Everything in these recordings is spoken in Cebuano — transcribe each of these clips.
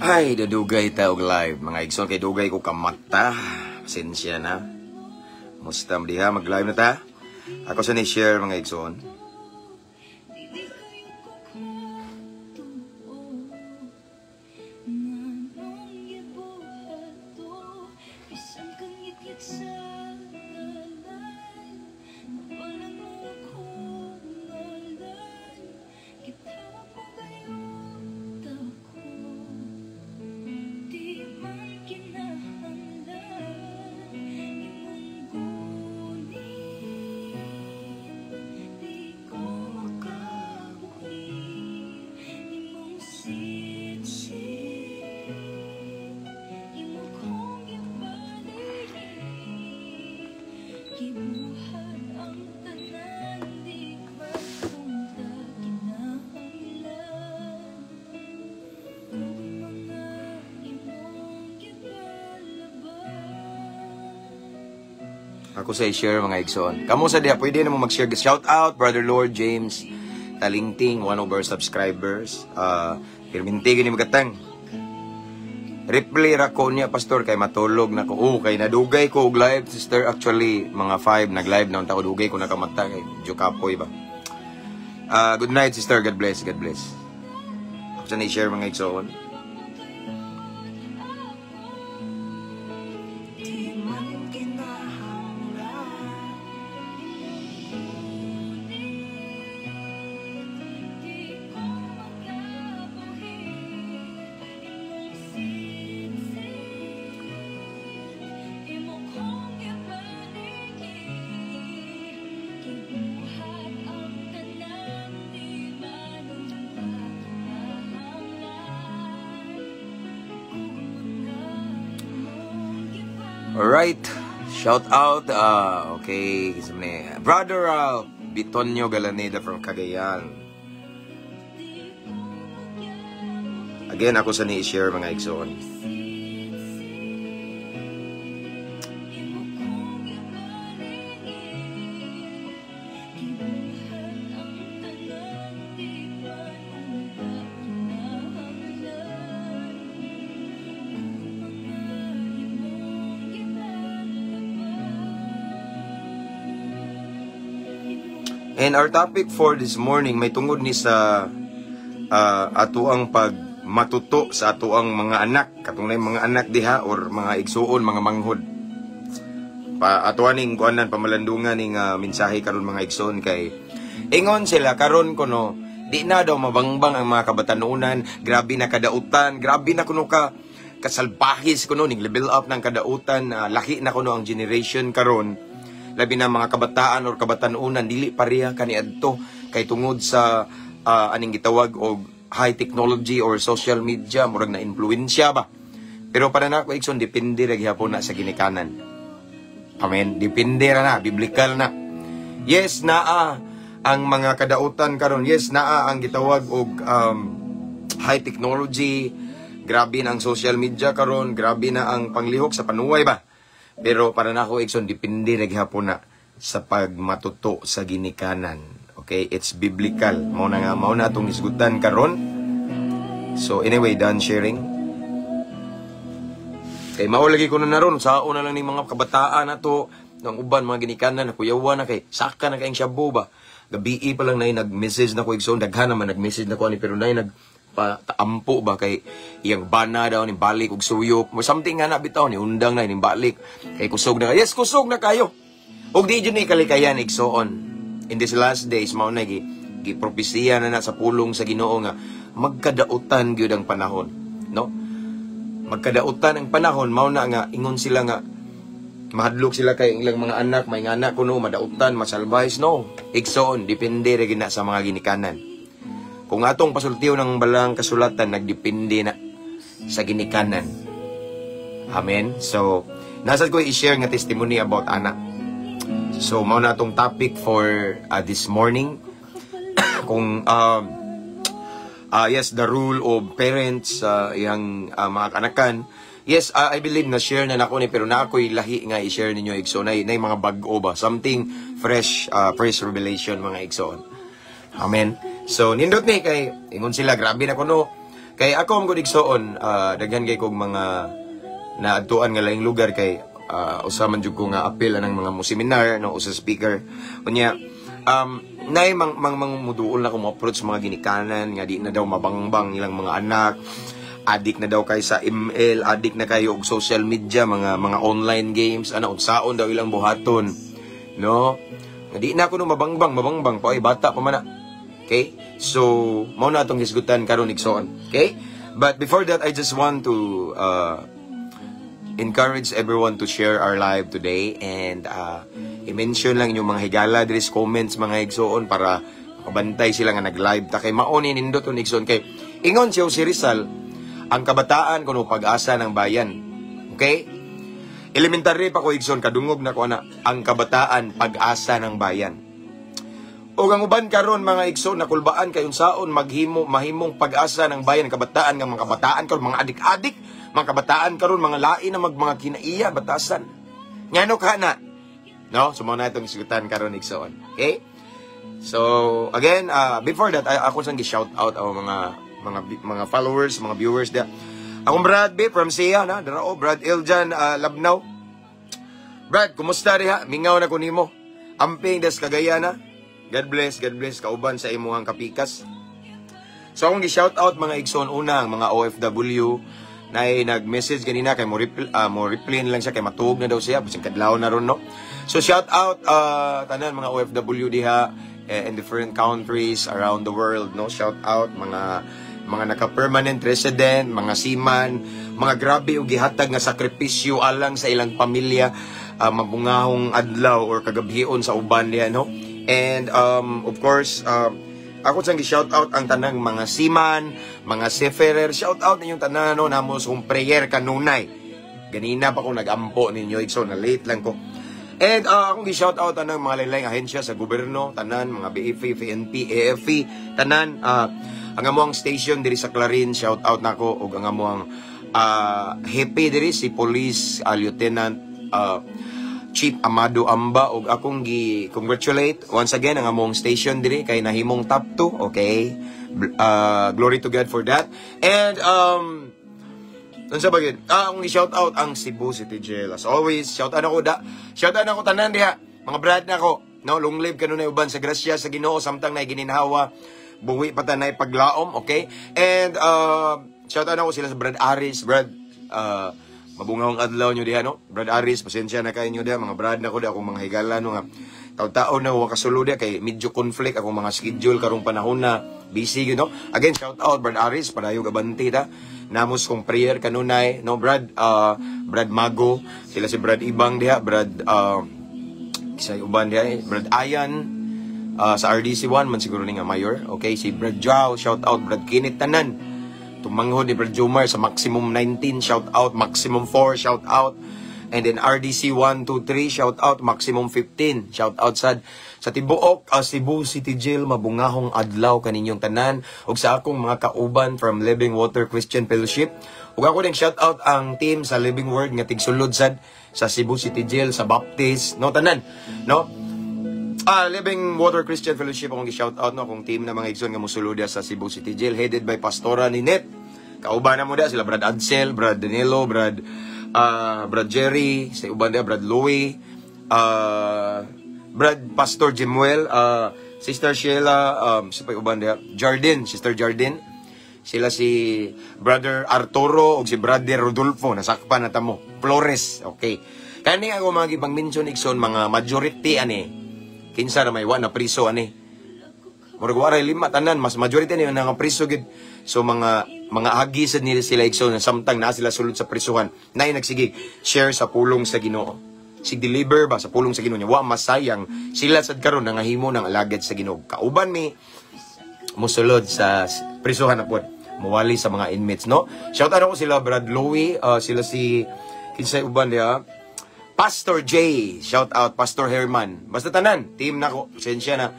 Ay, dadugay ta og live. Mga igsoon, kay dugay ko kamata. Pasensya na. Musta mo diha, mag-live na ta. Ako sa ni-share, mga igsoon. Ako sa i-share, mga igsoon. Kamo sa diha, pwede na mo mag-share. Shout out, Brother Lord James Talingting, one of our subscribers. Pirminti gini magatang. Reply ra ko niya, Pastor, kay matulog na ko. Oh, kay nadugay ko og live, sister. Actually, mga 5 nag-live na unta ko, dugay ko nakamata kay medyo kapoy ba. Good night, sister. God bless. God bless. Ako sa i-share, mga igsoon. Alright, shout out, okay, Brother Bitonio Galaneda from Cagayan. Again, ako sa ni-share, mga igsoon. And our topic for this morning may tungod ni sa atuang pagmatuto sa atuang mga anak, katong mga anak diha or mga igsuon, mga manghod. Pa atuan ning kuanan pamalandungan ning mensahe karon, mga igsuon, kay ingon sila karon kuno di na daw mabangbang ang mga kabatanunan, grabe na kadautan, grabe na kuno ka kasalbahis kuno ning level up ng kadautan, laki na kuno ang generation karon. Labi na mga kabataan or kabatanunan, dili pareha kaniadto kay tungod sa aning gitawag og high technology or social media, murag na influensya ba. Pero para na ako, igsoon, depende ra gihapon na sa ginikanan. Amen. Depende ra na, biblical na. Yes, naa ang mga kadautan karon. Yes, naa ang gitawag og high technology. Grabe na ang social media karon, grabe na ang panglihok sa panuway ba. Pero para na ako, igsoon, depende na gihapon na sa pagmatuto sa ginikanan. Okay, it's biblical. Mao na nga, mao na atong isgutan karon. So anyway, done sharing. Kay mao lagi ko na naron, sao na lang ni mga kabataan na to, ng uban mga ginikanan na kuyawa na kay saka na kayong shabu ba. Gabii pa lang nay nag-message na ko, igsoon, daghan naman nag-message na ko ani, pero nay nag paampo ba kay iyang bana daw ni balik og suyop mo something nga na bitaw ni undang na ni balik kay kusog na. Yes, kusog na kayo. Og di jud ni kalikayan, igsoon. In this last days, mao na gi gipropesiya na na sa pulong sa Ginoo nga magkadautan gyud ang panahon, no? Magkadautan ang panahon, mao na nga ingon sila nga mahadlok sila kay ilang mga anak, may anak kuno madautan, masalbahis, no. Igsoon, depende ra gid na sa mga ginikanan. Kung atong pasultiyo ng balang kasulatan, nagdepende na sa ginikanan. Amen? So, nasad ko i-share nga testimony about anak. So, mao na atong topic for this morning. Kung, yes, the rule of parents, iyang mga kanakan. Yes, I believe na share na nako ni, pero na ako'y lahi nga i-share ninyo, igsoon. Na mga bag-o ba? Something fresh, fresh revelation, mga igsoon. Amen. So, nindot ni kay ingon sila, grabe na kuno. Kay ako ang gud, igsoon, daghan kay kog mga naadtuan nga laing lugar kay usa man jud ko nga apil anang mga mo seminar, no, usa speaker. Unya nay mang mang mang muduol na ko mo approach mga ginikanan nga di na daw mabangbang ilang mga anak, adik na daw kay sa ML, adik na kayo og social media, mga online games ana, unsaon daw ilang buhaton, no, nga di na ko no mabangbang, mabangbang pa ay bata pa man na. Okay? So, mao na atong hisgutan karon, igsoon. Okay? But before that, I just want to encourage everyone to share our live today and i-mention lang inyong mga higala diri sa comments, mga igsoon, para makabantay sila nga nag-live ta kay mao ni nindot on, igsoon, kay ingon siya si Rizal, ang kabataan kuno pag-asa ng bayan. Okay? Elementary pa ko, igsoon, kadungog na ko ana, ang kabataan pag-asa ng bayan. O ang uban karon, mga igsoon, nakulbaan kay unsaon maghimo mahimong pag-asa ng bayan ang kabataan, nga mga kabataan karon mga adik-adik, mga kabataan karon mga lain na mag mga kinaiya batasan. Ngano ka na? No, so mao na itong isgutan karon, igsoon. Okay? So again, before that, ako sang gi-shout out ang mga followers, mga viewers dia. Akong Brad B from Sia na, dara o Brad Iljan Labnaw. Brad, kumusta diha? Mingaw na ko nimo. Amping des Cagayan na. God bless, God bless kauban sa imuhang kapikas. So akong gi-shout out, mga igsoon, una ang mga OFW na nag-message ganina kay mo reply lang siya kay matuog na daw siya bisag kadlaw na ron, no. So shout out tanan mga OFW diha in different countries around the world, no. Shout out mga naka-permanent resident, mga seaman, mga grabe og gihatag nga sakripisyo alang sa ilang pamilya, mabungahong adlaw or kagabhion sa uban diha, no. And of course, ako sang gi-shout out ang tanang mga seaman, mga seafarer, shout out ninyong tanan, no, namo sa prayer kanunay. Ganina pa ko nag-ampo ninyo, so na late lang ko. And akong gi-shout out tanang mga lain ahensya sa gobyerno, tanan mga BFP, PNP, AFP, tanan ang among station diri sa Clarin, shout out nako ug ang among hepe diri si Police Lieutenant Chief Amado Amba, ug akong gi congratulate once again ang among station diri kay nahimong top 2. Okay, glory to God for that. And unsa ba gyud, akong i-shout out ang Cebu City Jail as always. Shout out ako da, shout out ako tanan diha, mga brad nako, no. Long live kanunay uban sa grasya sa Ginoo samtang na gininhawa, buhi pa tanay paglaom. Okay, and shout out ako sila sa Brad Aris. Brad, mabungahong adlaw nyo diha, no. Brad Aris, pasensya na kayo nyo diha, mga brad na ko diha, akong mga higala, no, nga taon-taon na wa kasulo diha kay medyo conflict akong mga schedule karong panahon na busy. Again, shout out Brad Aris, padayog abanti ta. Namos kong prayer kanunay, no, Brad, Brad Mago, sila si Brad Ibang diha, Brad isa uban diha, eh, Brad Ayan, sa RDC 1 man siguro ni nga mayor. Okay, si Brad Jow, shout out Brad Kenneth, tanan. Tumanghod ni Brad Jomar sa maximum 19, shout out. Maximum 4, shout out. And then RDC 1, 2, 3, shout out. Maximum 15, shout out sad. Sa tibuok, Cebu City Jail, mabungahong adlaw kaninyong tanan. Ug sa akong mga kauban from Living Water Christian Fellowship. Ug ako din shout out ang team sa Living Word nga tigsulod sad sa Cebu City Jail, sa Baptist, no, tanan, no? Living Water Christian Fellowship akong gi-shout out, no, akong team na mga igsoon nga mosulod sa Cebu City Jail headed by Pastora Ninette. Kauban na mo da sila Brad Adsel, Brad Danilo, Brad Jerry, sa uban da Brad Louie, Brad Pastor Jimuel, Sister Sheila, sa pa uban da Jardin, Sister Jardin. Sila si Brother Arturo ug si Brother Rodolfo, nasakpan na tamo. Flores, okay. Kani ako mga gipang mention, igsoon, mga majority ani. Kinsa na may wa na priso ani? Murag wa ray lima tanan, mas majority ni nga priso gid. So mga agi sad nila sila, igsoon, na samtang naa sila sulod sa prisuhan, nay nagsige share sa pulong sa Ginoo. Sig deliver ba sa pulong sa Ginoo niya, wa masayang sila sad karon nangahimo ng alagad sa Ginoo. Kauban mi musulod sa prisuhan na pod. Muwali sa mga inmates, no? Shout out ako sila Brad Louie, sila si kinsay uban diha, Pastor J, shout out Pastor Herman. Basta tanan, team nako, pasensya na.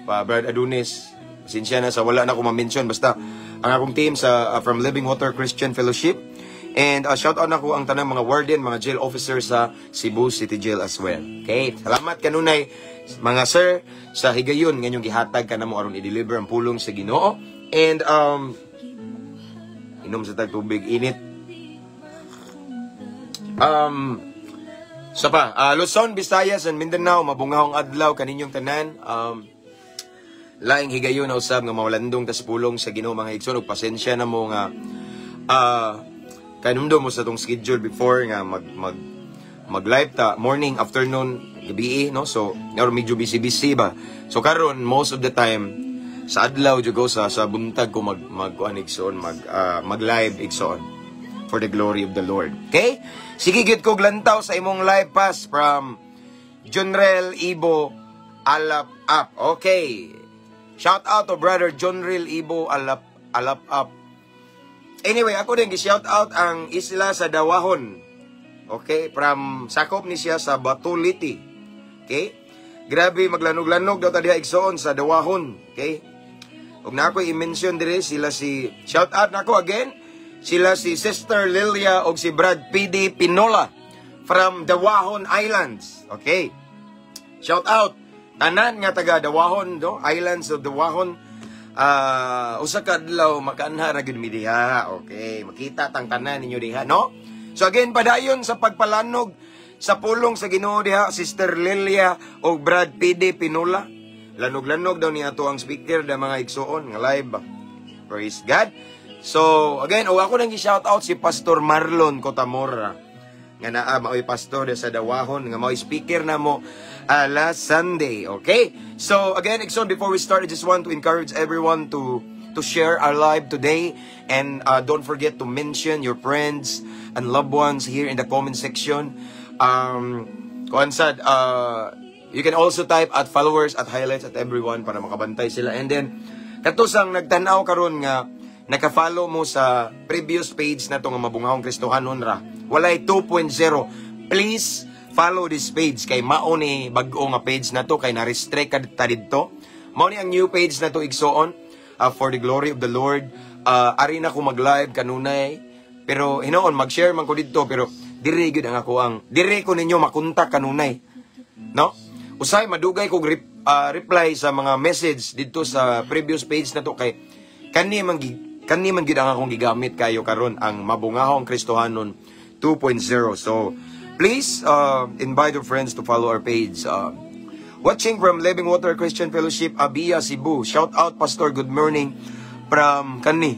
Pa Brad Adonis, pasensya na sa wala na ko ma-mention. Basta ang akong team sa from Living Water Christian Fellowship. And shout out nako ang tanang mga warden, mga jail officers sa Cebu City Jail as well. Okay, salamat kanunay mga sir sa higayon nga inyong gihatag kanamo aron i-deliver ang pulong sa Ginoo. And Inom sa tag tubig, init. Sa pa, Luzon, Visayas, and Mindanao, mabungahong adlaw kaninyong tanan. Laing higayon na usab nga mawalandong tas pulong sa Ginoo, mga igsoon, ug pasensya na mo nga kanumdum mo sa tong schedule before nga mag mag mag live ta morning, afternoon, gabi, no? So or medyo busy busy ba. So karon, most of the time sa adlaw jud ko, sa buntag ko mag mag kuan, igsoon, mag live, igsoon, for the glory of the Lord. Okay, sige gyud ko glantaw sa imong live pass from Junrel Ibo Alap Up. Okay, shout out to Brother Junrel Ibo Alap Alap Up. Anyway, ako din gi-shout out ang isla sa Dawahon. Okay, from sakop ni siya sa Batuliti. Okay? Grabe, maglanog-lanog daw ta diha, igsoon, sa Dawahon. Okay? Ug na ako i-mention dire sila si, shout out nako again sila si Sister Lilia og si Brad PD Pinola from Dawahon Islands. Okay? Shout out tanan nga taga Dawahon do, Islands of Dawahon. Usa ka adlaw makaanha ra gyud mi diha. Okay, makita tang tanan ninyo diha, no? So again, padayon sa pagpalanog sa pulong sa Ginoo diha, Sister Lilia o Brad PD Pinula. Lanog-lanog daw ni ato ang speaker da, mga igsuon, nga live. Praise God. So again, o ako nang gi-shout out si Pastor Marlon Cotamora nga naa maoy pastor sa Dawahon nga maoy speaker na mo last Sunday. Okay? So again, igsoon, before we start, I just want to encourage everyone to share our live today and don't forget to mention your friends and loved ones here in the comment section. Kuan sad, you can also type @followers, @highlights, @everyone para makabantay sila. And then, katusang nagtanaw karon nga naka-follow mo sa previous page na to nga Mabungahong Kristohanon ra. Walay 2.0. Please follow this page kay mao ni bag-o nga page na to kay na-restrict ka ta didto. Mao ni ang new page na to, igsoon, for the glory of the Lord. Ari na ko mag-live kanunay pero hinoon mag-share man ko didto, pero dire gyud ang ako ang dire ko ninyo makontak kanunay. No? Usay madugay kog reply sa mga message didto sa previous page na to kay kani man gid ang akong gigamit kayo karon, ang Mabungahong Kristohanon 2.0. So please invite your friends to follow our page. Watching from Living Water Christian Fellowship, Abia, Cebu. Shout out, Pastor. Good morning from kani.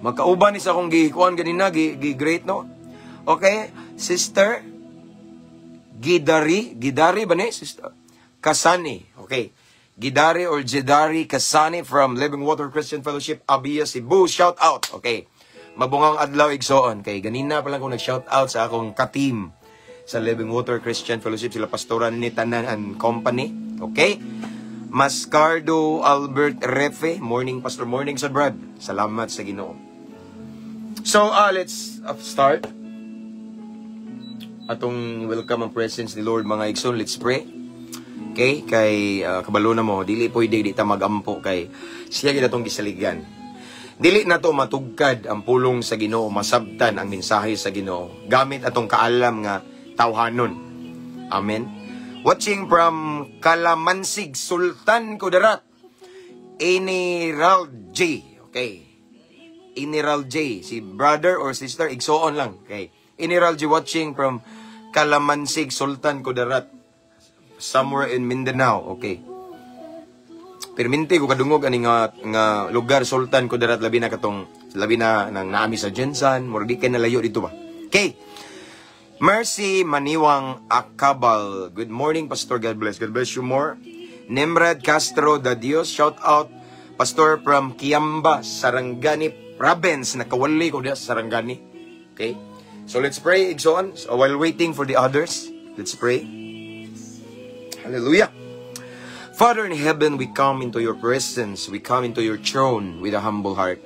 Magkauban ni sa akong gikuan ganina, gi great, no? Okay, Sister Gidari, Gidari ba ni Sister? Kasani. Okay. Gidari or Jedari Kasani from Living Water Christian Fellowship, Abia, Cebu. Shout out. Okay. Mabungang adlaw, igsoon. Kay ganina pa lang ko nag-shout out sa akong ka-team sa Living Water Christian Fellowship, sila Pastora ni Tanan and Company. Okay? Mascardo Albert Refe. Morning, Pastor. Morning sa Brad. Salamat sa Ginoo. So, let's start. Atong welcome ang presence ni Lord, mga igsoon. Let's pray. Okay? Kay kabalo na mo, dili pwede di ta magampo kay siya gid atong gisaligan. Dili na to matugkad ang pulong sa Ginoo, masabtan ang mensahe sa Ginoo gamit atong kaalam nga tawhanon. Amen. Watching from Kalamansig, Sultan Kudarat. Iniral J. Okay. Iniral J. Si brother or sister, igsoon lang. Okay. Iniral J watching from Kalamansig, Sultan Kudarat. Somewhere in Mindanao. Okay. Perminti ko kadungog ani nga lugar, Sultan Kudarat, labi na katong labi na nang naami sa GenSan, murag di kay nalayo dito ba. Okay. Mercy Maniwang Akabal. Good morning, Pastor. God bless. God bless you more. Nimrod Castro da Dios. Shout out, Pastor, from Kiamba, Sarangani Province. Nakawali ko diya sa Sarangani. Okay? So let's pray, igsoon. So while waiting for the others, let's pray. Hallelujah. Father in heaven, we come into your presence. We come into your throne with a humble heart.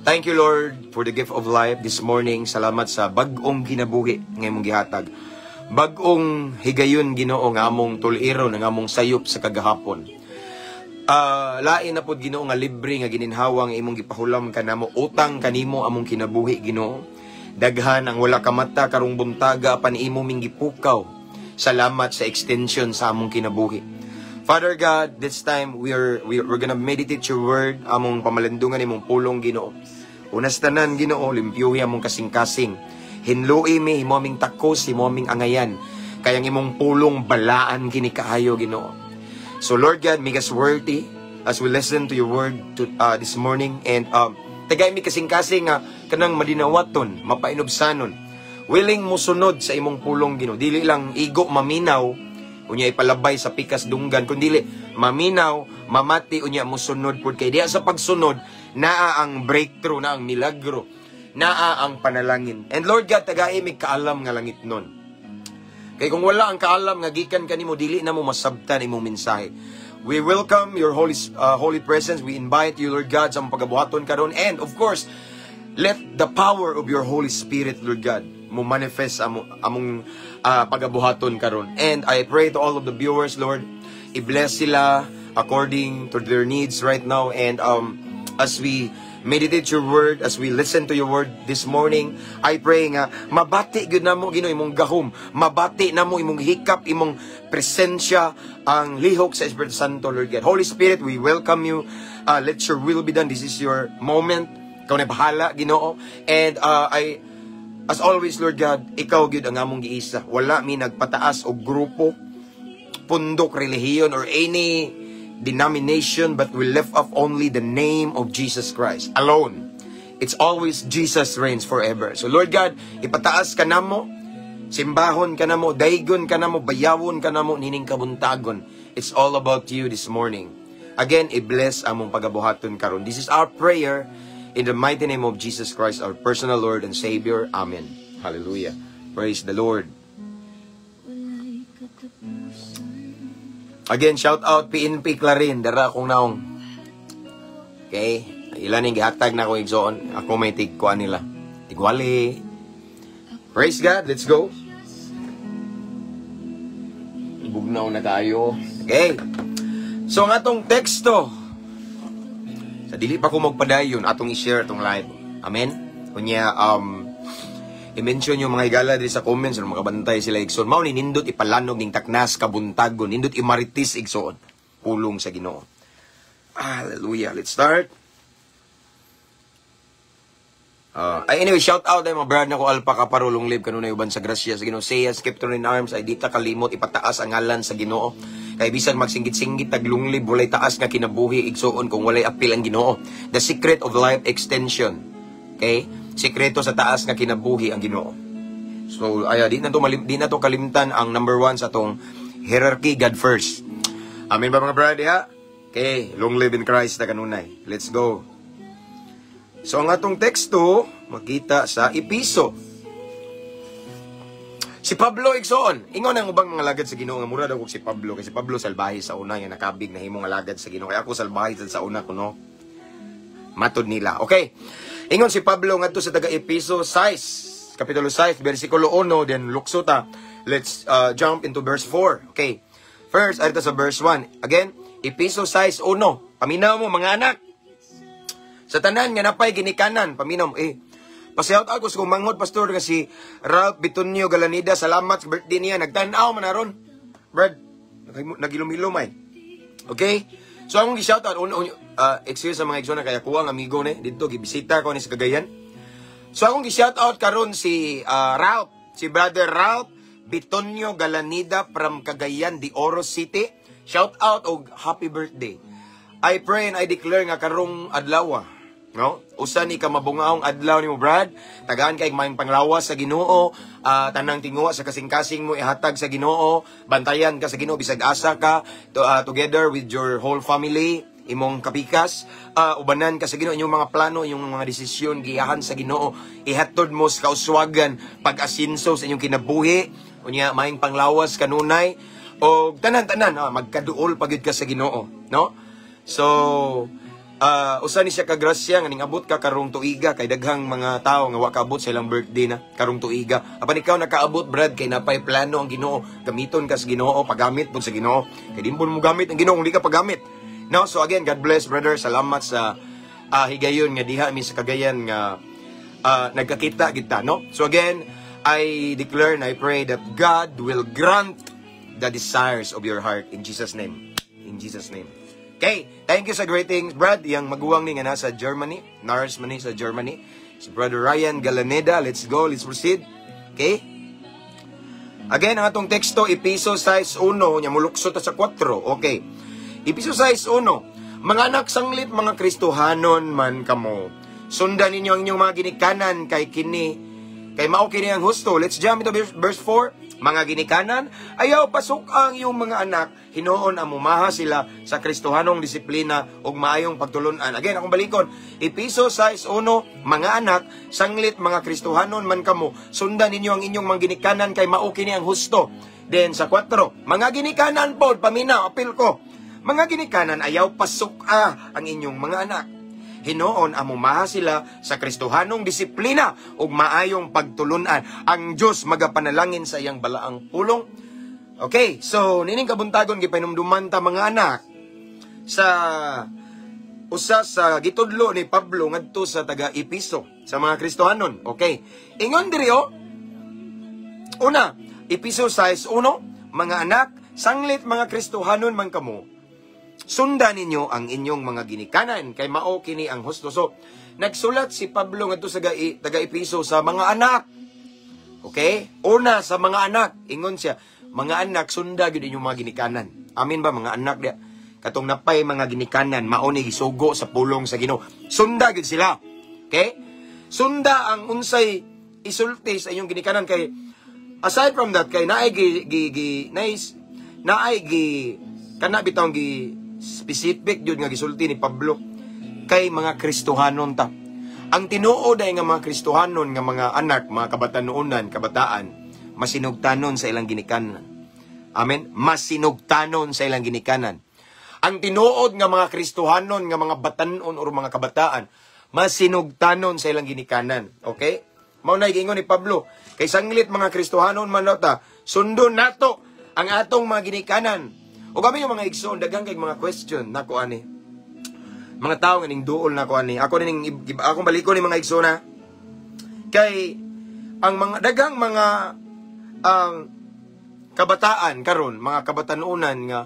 Thank you, Lord, for the gift of life this morning. Salamat sa bag-ong kinabuhi nga imong gihatag. Bag-ong higayon, Ginoo, nga among tuliron ang among sayop sa kagahapon. Lain na pod, Ginoo, nga libre nga gininhawang imong gipahulam kanamo, utang kanimo among kinabuhi, Ginoo. Daghan ang wala kamata karong buntaga apan imo ming gipukaw. Salamat sa extension sa among kinabuhi. Father God, this time we're gonna meditate your word, among pamalandungan imong pulong, Ginoo. Una sa tanan, Ginoo, limpyuhi among kasing-kasing. Hinloi mi, himo aming takos, himo aming angayan. Kay ang imong pulong balaan kini kaayo, Ginoo. So Lord God, make us worthy as we listen to your word this morning and tagai mi kasing-kasing nga kanang madinawaton, mapainubsanon. Willing mo sunod sa imong pulong, Ginoo. Dili lang igo maminaw, unya ipalabay sa pikas dunggan, kundi maminaw, mamati, unya mo sunod pud, kay diha sa pagsunod naa ang breakthrough, naa ang milagro, naa ang panalangin. And Lord God, tagai mi kaalam nga langit nun. Kay kung wala ang kaalam nga gikan kanimo, dili na mo masabtan imong mensahe. We welcome your holy presence. We invite you, Lord God, sa among pagabuhaton karon, and of course, let the power of your Holy Spirit, Lord God, mo manifest among pagabuhaton karon. And I pray to all of the viewers, Lord, i-bless sila according to their needs right now, and as we meditate your word, as we listen to your word this morning, I pray nga mabati gyud namo, Ginoo, imong gahom, mabati namo imong hikap, imong presensya, ang lihok sa Espiritu Santo, Lord God. Holy Spirit, we welcome you. Let your will be done. This is your moment. Ikaw na bahala, Ginoo. And I as always, Lord God, ikaw gyud ang among giisa. Wala mi nagpataas og grupo, pundok, relihiyon, or any denomination, but we lift up only the name of Jesus Christ alone. It's always Jesus reigns forever. So Lord God, ipataas ka namo, simbahon ka namo, daygon ka namo, bayawon ka namo, nining kabuntagon. It's all about you this morning. Again, i-bless among pagabuhaton karon. This is our prayer in the mighty name of Jesus Christ, our personal Lord and Savior. Amen. Hallelujah. Praise the Lord. Wala'y katapusan. Again, shout out PNP Clarin, dara akong naong. Okay? Ilan yung gihatag na akong igsoon. Ako may tigkuan nila. Tigwali. Praise God. Let's go. Bugnaw na tayo. Okay. So, ang atong teksto, sa dili pa ko magpadayon, atong i-share atong live. Amen? Kunya, i-mention yung mga higala diri sa comments ano makabantay sila, igsoon. Mao ni nindot ipalanog ning taknas kabuntagon, nindot imaritis, igsoon. Pulong sa Ginoo. Hallelujah. Let's start. Ay, anyway, shout out ay mga brad na ko Alpha Kaparo, long live kanunay uban sa grasya sa Ginoo. Saya Scepter in Arms ay di ta kalimot ipataas ang ngalan sa Ginoo. Kay bisan magsinggit-singgit tag long live, walay taas nga kinabuhi, igsuon, kung walay apil ang Ginoo. The secret of life extension. Okay? Sikreto sa taas nga kinabuhi ang Ginoo. So ay di na to kalimtan ang number one sa atong hierarchy, God first. Amen ba, mga brad ha? Okay, long live in Christ na kanunay. Let's go. So ang atong teksto makita sa Episo. Si Pablo, igsoon, ingon ang ubang mga lagad sa Ginoo nga mura daw kog si Pablo, kay si Pablo salbahe sa una nga nakabig na himong alagad sa Ginoo. Kaya ako salbahe sa una kuno. Matod nila. Okay. Ingon si Pablo ngadto sa taga Episo 6, kapitulo 6, versikulo 1, then lukso ta. Let's jump into verse 4. Okay. First, arita sa verse 1. Again, Episo 6, 1. Paminaw mo, mga anak. Sa tanan nga napay ginikanan, paminaw mo. Eh, pa-shout out ko sa kong manghod, pastor, nga si Ralph Bitonio Galanida. Salamat sa birthday niya. Nagtanaw man aron. Brad, nagilom-ilom ay. Okay? So, akong gi-shout out, excuse sa mga igsoon kaya kuha ang amigo ni dito, gibisita ko ni sa Cagayan. So, akong gi-shout out karon si Ralph, si Brother Ralph Bitonio Galanida from Cagayan de Oro City. Shout out og happy birthday. I pray and I declare nga karong adlaw, no? Usa ni ka mabungaong adlaw nimo, Brad. Tagaan kay maayong panglawas sa Ginoo, tanang tinguha sa kasing-kasing mo ihatag sa Ginoo, bantayan ka sa Ginoo bisag asa ka together with your whole family, imong kapikas, ubanan ka sa Ginoo, inyong mga plano, inyong mga desisyon giyahan sa Ginoo, ihatod mo sa kauswagan, pag-asinso sa inyong kinabuhi, unya maayong panglawas kanunay og tanan-tanan magkaduol pagid ka sa Ginoo, no? So, usa ni siya ka grasya nga ningabot ka karong tuiga, kay daghang mga tawo nga wa kaabot sa ilang birthday na karong tuiga. Apan ikaw nakaabot, Brad, kay napay plano ang Ginoo, gamiton ka sa Ginoo, pagamit pud sa Ginoo. Kay di mo gamit ang Ginoo kung di ka pagamit. No, so again, God bless, brother. Salamat sa higayon nga diha mi sa Cagayan nga nagkakita kita, no? So again, I declare and I pray that God will grant the desires of your heart in Jesus' name. In Jesus' name. Okay, thank you sa greetings, Brad. Yang maguwang ni nga nasa Germany, nurse man ni sa Germany. Si Brother Ryan Galaneda, let's go, let's proceed. Okay? Again, ang atong teksto, Epeso 6.1, nya mulukso ta sa 4. Okay. Epeso 6.1, "Mga anak, sanglit mga Kristohanon man kamo, sundan ninyo ang inyong mga ginikanan kay mao kini ang husto." Let's jump into verse 4. "Mga ginikanan, ayaw pasuk-a ang iyong mga anak, hinuon amumaha sila sa Kristohanong disiplina ug maayong pagtulunan." Again, akong balikon. Epeso 6.1, "Mga anak, sanglit mga Kristohanon man kamo, sundan ninyo ang inyong mga ginikanan kay mao kini ang husto." Then sa 4, "Mga ginikanan pod," paminaw, apil ko. "Mga ginikanan, ayaw pasuk-a ang inyong mga anak. Hinuon amumaha sila sa Kristohanong disiplina ug maayong pagtulunan." Ang Diyos magapanalangin sa iyang balaang pulong. Okay, so nining kabuntagon gipanumduman ta, mga anak, sa usa sa gitudlo ni Pablo ngadto sa taga Episo, sa mga Kristohanon. Okay. Ingon diri oh. Una, Episo 6:1, "Mga anak, sanglit mga Kristohanon man kamo, sundan ninyo ang inyong mga ginikanan kay mao kini ang husto." So, nagsulat si Pablo ngadto sa taga Episo sa mga anak. Okay? Una sa mga anak, ingon siya, "Mga anak, sunda gyud inyong mga ginikanan." Amin ba, mga anak diya? Katong napay mga ginikanan, mao ni gisugo sa pulong sa Ginoo. Sunda gyud sila. Okay? Sunda ang unsay isulti sa inyong ginikanan kay aside from that kay naay gi gi, gi nice naay gi kana bitawng gi specific jud nga gisulti ni Pablo kay mga Kristohanon ta. Ang tinuod ay nga mga Kristohanon nga mga anak, mga kabatanunan, kabataan, masinugtanon sa ilang ginikanan. Amen? Masinugtanon sa ilang ginikanan. Ang tinuod nga mga Kristohanon nga mga batanon or mga kabataan, masinugtanon sa ilang ginikanan. Okay? Mao na giingon ni Pablo, kay sanglit mga Kristohanon man ta, sundon nato ang atong mga ginikanan. O kami yung mga igsoon, daghang kay mga question nako ani. Mga tao nga ning duol nako ani. Ako ning akong balikon ni mga igsoon ha. Kay ang mga daghang mga kabataan karon, mga kabatanunan nga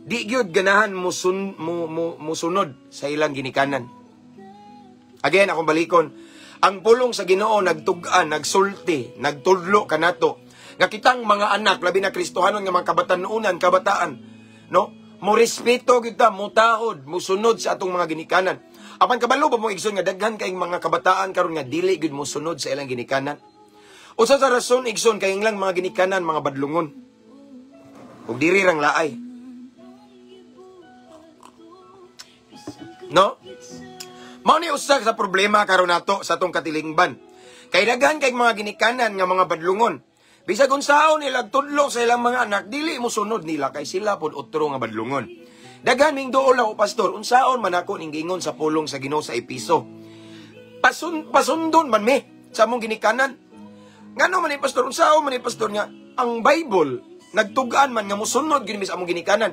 di gyud ganahan mo, sun, mo, mo, musunod sa ilang ginikanan. Again, akong balikon, ang pulong sa Ginoo nagtug-an, nagsulti, nagtudlo kanato nga kitang mga anak, labi na Kristohanon nga mga kabatanunan, kabataan, no? Mo respeto kita, mo tahod, mo sunod sa atong mga ginikanan. Apan kabalo ba mo, igsoon, nga daghan kay mga kabataan karon nga dili gyud mo sunod sa ilang ginikanan? Usa sa rason, igsoon, kay ilang mga ginikanan mga badlungon. Ug diri rang laay. No? Mao ni usa sa problema karon nato sa atong katilingban. Kay daghan kay mga ginikanan nga mga badlungon. Bisag unsaon nila tudlo sa ilang mga anak, dili mo sunod nila kay sila pod otro nga badlungon. Daghan ming duol ako, "Pastor, unsaon man ako ning giingon sa pulong sa Ginoo sa Episo? Pasundon man mi sa among ginikanan. Ngano man ni, pastor, unsaon man ni, pastor, nga ang Bible nagtugaan man nga musunod gyud mi sa among ginikanan?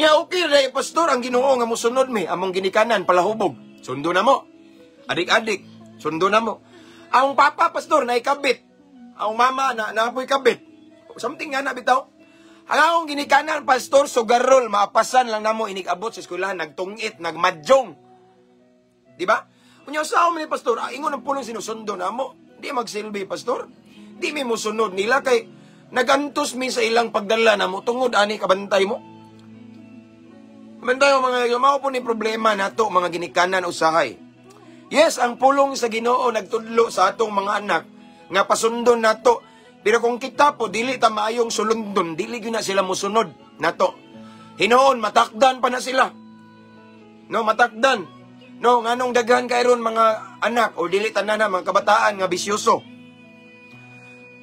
Nya okay ra, pastor, ang Ginoo nga musunod mi among ginikanan palahubog. Sundo na mo. Adik-adik, sundo na mo. Ang papa, pastor, naikabit. Ang mama na naapoy kabit." Something nga na bitaw. Ang akong ginikanan, pastor, sugarol, maapasan lang namo inig-abot sa eskwelahan, nagtungit, nagmadyong. Di ba? Unya sa ni pastor, ingon ang pulong sinusundo namo. Di magsilbi, pastor. Di mi musunod nila kay nagantos mi sa ilang pagdala namo tungod ani kabantay mo. Kabantay mo, mga mao po ni problema nato mga ginikanan usahay. Yes, ang pulong sa Ginoo nagtudlo sa atong mga anak nga pasundon nato. Pero kung kita po dili ta maayong sulundon, dili gyud na sila mosunod nato. Hinuon matakdan pa na sila. No, matakdan. No, nganong daghan kay ron mga anak o dili tanan na mga kabataan nga bisyoso?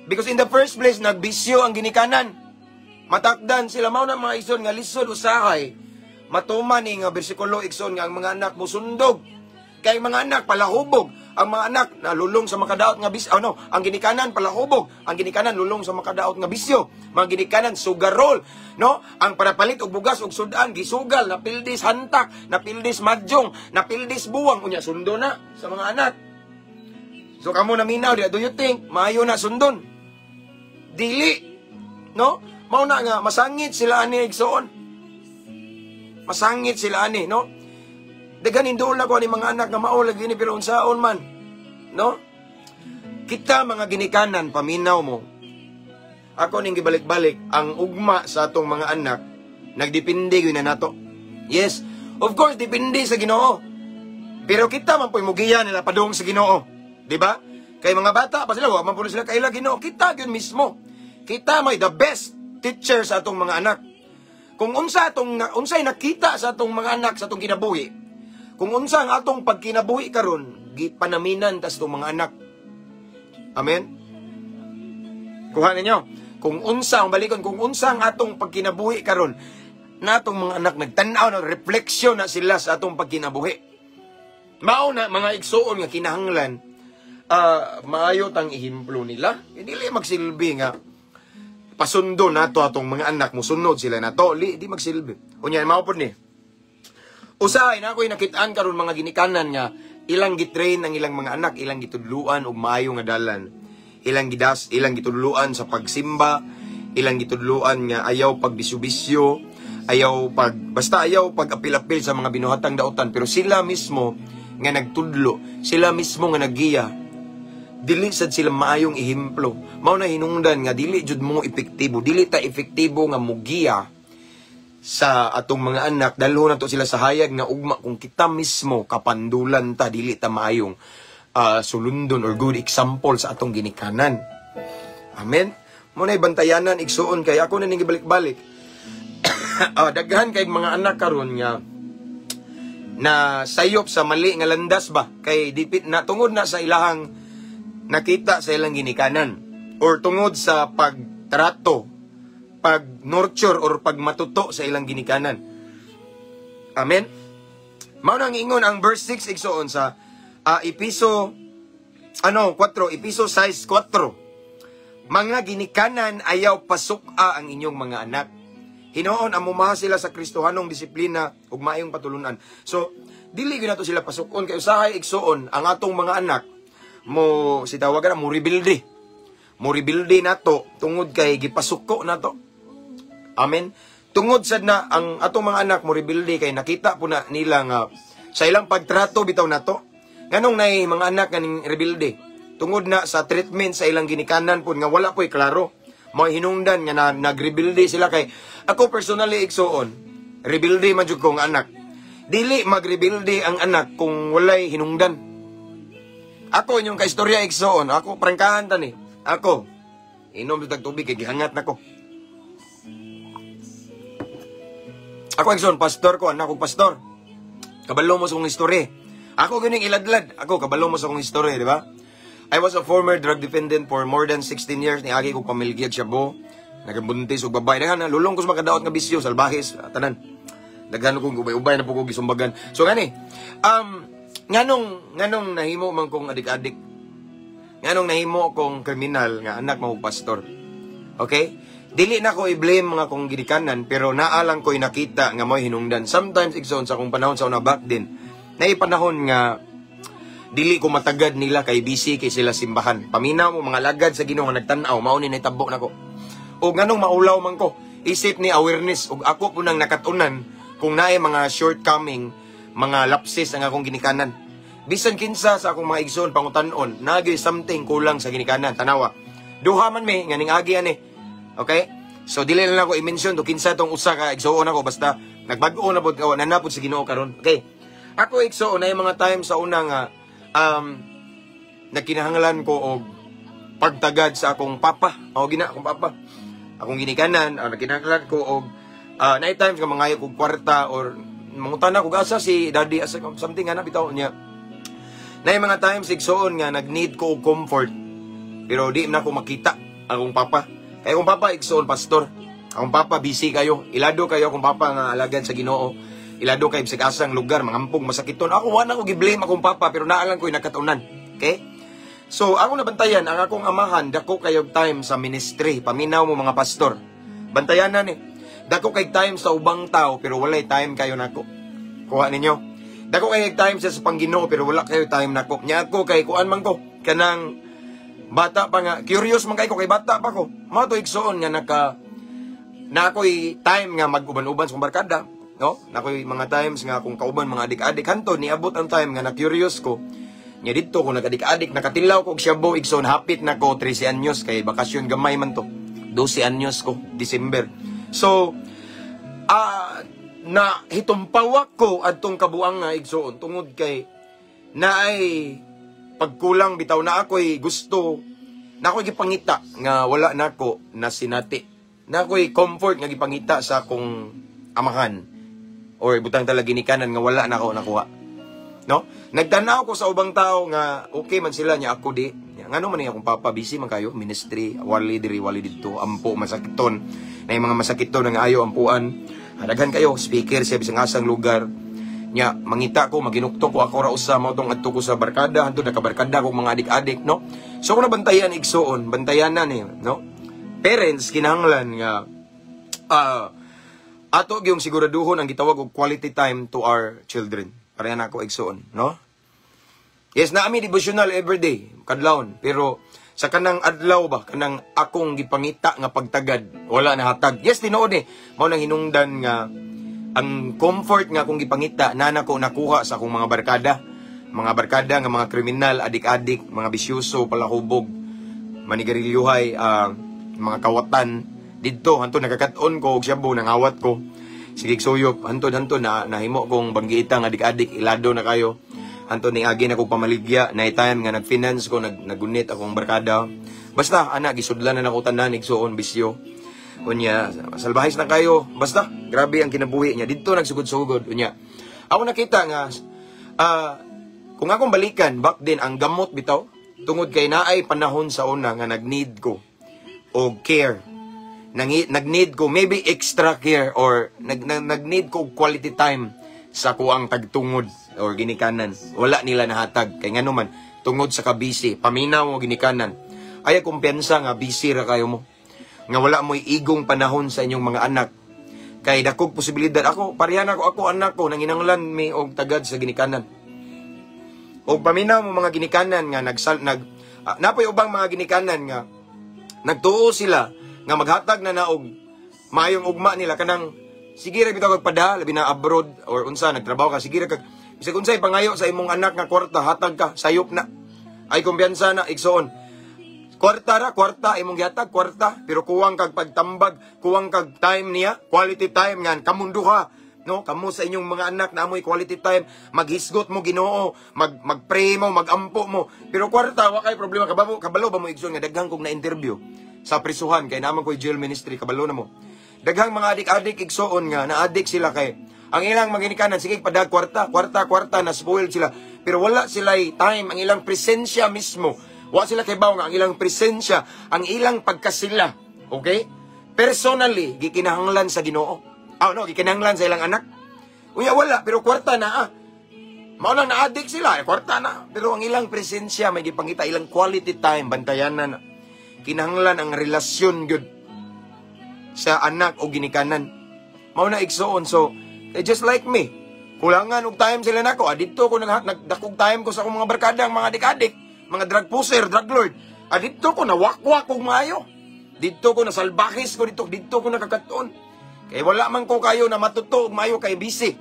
Because in the first place nagbisyo ang ginikanan. Matakdan sila. Mao na, mga igsoon, nga lisod usahay matuman ni nga bersikulo, igsoon, nga ang mga anak musundog. Kay mga anak palahubog, ang mga anak nalulong sa makadaot nga bisyo. Ano, ang ginikanan palahubog, ang ginikanan lulong sa makadaot nga bisyo. Mga ginikanan sugarol, no? Ang parapalit og bugas og sudan gisugal, napildis hantak, napildis madyong, napildis buwang, unya sundo na sa mga anak. So kamo naminaw diha, do you think maayo na sundon? Dili. No? Mao na nga masangit sila ani, igsoon. Masangit sila ani, no? Daghan hinduol ako ani mga anak nga mao lagi ni, pero unsaon man, no? Kita mga ginikanan, paminaw mo. Ako ning gibalik-balik ang ugma sa atong mga anak, nagdepende gyud na nato. Yes, of course depende sa Ginoo. Pero kita man po'y mugiya nila padung sa Ginoo. Di ba? Kay mga bata pa sila, wa man po sila kaila Ginoo. Kita gyud mismo. Kita may the best teacher sa atong mga anak. Kung unsa atong unsay nakita sa atong mga anak sa atong kinabuhi, kung unsa ang atong pagkinabuhi karon, gipanaminan ta sa atong mga anak. Amen? Kuha ninyo. Kung unsa ang balikon, kung unsa ang atong pagkinabuhi karon, na atong mga anak nagtan-aw na refleksyon na sila sa atong pagkinabuhi. Mao na, mga igsuon, nga kinahanglan maayo tang ehemplo nila. Dili magsilbi nga pasundo nato atong mga anak, musunod sila nato. Di magsilbi. Unya, mao pod ni. Usahay na ako'y nakitaan karon mga ginikanan nga ilang gitrain ang ilang mga anak, ilang gitudluan og maayo nga dalan. Ilang gidas, ilang gitudluan sa pagsimba, ilang gitudluan nga ayaw pagbisyo-bisyo, ayaw pag basta ayaw pag-apil-apil sa mga binuhatang dautan, pero sila mismo nga nagtudlo, sila mismo nga naggiya. Dili sad sila maayong ehemplo. Mao na hinungdan nga dili jud mo epektibo, dili ta epektibo nga mugiya sa atong mga anak, dalhon nato sila sa hayag nga ugma kung kita mismo kapandulan ta, dili ta maayong sulundon or good example sa atong ginikanan. Amen. Mo na bantayanan, igsuon, kay ako na ning gibalik-balik. Daghan kay mga anak karon nga na sayop sa mali nga landas ba, kay dipit na tungod na sa ilahang nakita sa ilang ginikanan or tungod sa pagtrato, pag nurture or pagmatuto sa ilang ginikanan. Amen. Mao nang ingon ang verse 6, igsuon, sa Episo ano 4, Episo 6:4. Mga ginikanan, ayaw pasuka ang inyong mga anak. Hinuon amumaha sila sa Kristohanong disiplina ug maayong patulunan. So, dili gyud nato sila pasukon kay usahay, igsuon, ang atong mga anak mo si tawagan mo rebuilde. Mo rebuilde nato tungod kay gipasuko nato. Amen. Tungod sad na ang atong mga anak mo rebelde kay nakita po na nila nga sa ilang pagtrato bitaw nato. Nganong nay mga anak nga ning rebelde? Tungod na sa treatment sa ilang ginikanan pod nga wala po'y klaro. Mo hinungdan nga na, nagrebelde sila kay ako personally, igsuon, rebelde man jud ko nga anak. Dili magrebelde ang anak kung walay hinungdan. Ako inyong kaistorya, igsuon, ako prangkahan ta ni. Ako inom sa tubig kay gihangat nako. Ako, igsoon, pastor ko, anak kong pastor. Kabalo mo sa akong istorya. Ako gining iladlad. Ako kabalo mo sa akong istorya, di ba? I was a former drug defendant for more than 16 years. Niagi ko pamilya shabu. Nagabuntis og babae. Daghan na lulong ko sa makadaot nga bisyo, salbahis, tanan. Daghan ko ubay-ubay na po ko gisumbagan. So gani, nganong nahimo man kong adik-adik? Nganong nahimo kong kriminal nga anak mo pastor? Okay? Dili na ko i-blame mga kong ginikanan, pero naalang ko'y nakita nga mo'y hinungdan. Sometimes, igsoon, sa akong panahon sa una back din, naipanahon nga dili ko matagad nila kay busy kay sila simbahan. Paminaw mo mga lagad sa Ginoo nga nagtan-aw, mao ni naitabo nako. O nganong maulaw man ko, isip ni awareness ug ako po nang nakatunan kung naay mga shortcoming, mga lapses ang akong ginikanan. Bisan kinsa sa akong mga igsoon pangutan-on, nagay something kulang sa ginikanan. Tanawa. Duha man mi nga ning agi ani. Okay? So dili na lang ako i-mention to kinsa tong usa ka igsoon ako, basta nagbag-o na pud ka, nanapod sa Ginoo karon. Okay. Ako, igsoon, na mga time sa una nga nagkinahanglan ko og pagtagad sa akong papa. O gina akong papa. Akong ginikanan, nagkinahanglan ko og night times nga mangayo kog kwarta or mangutana kog asa si daddy, asa something nga na bitaw niya. Na mga times, igsoon, nga nag-need ko og comfort pero di na ko makita akong papa. Kay akong papa, igsoon, pastor. Akong papa busy kayo. Ilado kayo akong papa nga alagad sa Ginoo. Ilado kay bisag asang lugar, mangampong masakiton. Ako wala ko gi-blame akong papa, pero naalang ko nakatunan. Okay? So ako nabantayan ang akong amahan dako kayo time sa ministry. Paminaw mo mga pastor. Bantayan na ni. Dako kay time sa ubang tao pero walay time kayo nako. Kuha ninyo. Dako kay time sa pangginoo pero wala kayo time nako. Nya ako kay kuan man ko kanang bata pa nga curious man kay ko kay bata pa ko. Mao to, igsuon, nga naka na ako'y time nga mag-uban-uban sa kong barkada. No? Nakoy mga times nga akong kauban mga adik-adik hanto niabot ang time nga na curious ko. Nya didto ko nag-adik-adik, nakatilaw ko og shabu, igsoon, hapit na ko 13 anyos kay bakasyon gamay man to. 12 anyos ko, December. So, na hitumpawak ko adtong kabuang nga, igsoon, tungod kay naay pagkulang bitaw na ako'y gusto na ako'y gipangita nga wala nako na sinati na ako'y comfort nga gipangita sa akong amahan or butang talaga ginikanan nga wala nako nakuha, no? Nagtanaw ko sa ubang tao nga okay man sila, nya ako di. Ngano man ni akong papa busy man kayo, ministry, wali diri, wali didto, ampo masakiton na yung mga masakiton nga ayo ampuan. Daghan kayo speaker sa bisang asang lugar. Nya mangita ko, maginukto ko, ako ra usa mao tong adto ko sa barkada, hanto nakabarkada ko mga adik-adik, no? So kung nabantayan, igsuon, bantayanan ni, no? Parents kinahanglan nga ato gyung siguraduhon ang gitawag og quality time to our children. Pareha na ako, igsuon, no? Yes, naami devotional everyday, kadlawon, pero sa kanang adlaw ba, kanang akong gipangita nga pagtagad, wala na hatag. Yes, tinuod eh. Mao nang hinungdan nga ang comfort nga akong gipangita na nako nakuha sa akong mga barkada. Mga barkada nga mga kriminal, adik-adik, mga bisyuso, palahubog, manigarilyohay, mga kawatan. Didto, hanto nakakat-on ko og shabu, nangawat ko. Sige, suyop, hantod hanto na nahimo kong banggiitang adik-adik, ilado na kayo. Hanto ni agi na kong pamaligya, na time nga nag-finance ko, nagunit akong barkada. Basta, ana, gisudlan na nako tanan, igsuon, bisyo. Unya, salbahis na kayo. Basta, grabe ang kinabuhi niya. Dito nagsugod-sugod. Unya, ako nakita nga, kung akong balikan, back then, ang gamot bitaw, tungod kay naay panahon sa una nga nag-need ko og care. Nag-need ko maybe extra care or nag-need ko og quality time sa kuang tagtungod or ginikanan. Wala nila nahatag. Kay ngano man, tungod sa kabisi, paminaw mo ginikanan. Ay, kumpiyansa nga busy ra kayo mo. Nga wala mo'y igong panahon sa inyong mga anak. Kay dakog posibilidad. Ako, parehan ako, ako anak ko, nanginanglan mi og tagad sa ginikanan. O paminaw mo mga ginikanan nga nagsal nag napoy ubang mga ginikanan nga nagtuo sila nga maghatag na og maayong ugma nila, kanang sige ra bitaw kag pada, labi na abroad or unsa nagtrabaho ka, sige ra kag bisag unsay pangayo sa imong anak nga kwarta, hatag ka, sayop na. Ay kumpiyansa na, igsoon. Kwarta ra, kwarta imong gihatag, kwarta, pero kuwang kag pagtambag, kuwang kag time niya, quality time nga kamunduha, no? Kamo sa inyong mga anak na amoy quality time, maghisgot mo Ginoo, magpray mo, magampo mo. Pero kwarta wa kay problema. Kabalo, kabalo ba mo, igsoon, nga daghang kog na interview sa prisuhan kay naman ko'y jail ministry, kabalo na mo. Daghang mga adik-adik, igsoon, nga na-addict sila kay ang ilang maginikanan sige padag kwarta, kwarta, kwarta, na spoiled sila. Pero wala sila time, ang ilang presensya mismo. Wa sila kay nga ang ilang presensya, ang ilang pagkasila, okay? Personally, gikinahanglan sa Ginoo. Ah, no, gikinahanglan sa ilang anak. Unya wala, pero kwarta na ah. Mao nang na-addict sila, eh, kwarta na. Pero ang ilang presensya may gipangita, ilang quality time, bantayan na. Kinahanglan ang relasyon gyud sa anak o ginikanan. Mao na, igsoon. So, eh, just like me, kulangan og time sila nako. Ah, didto ko nagdakog time ko sa akong mga barkada, ang mga adik-adik, mga drug pusher, drug lord. Ah, didto ko nawakwak og maayo. Didto ko nasalbahis ko didto, didto ko nakakaton. Kay wala man ko kayo na matuto og maayo kay busy.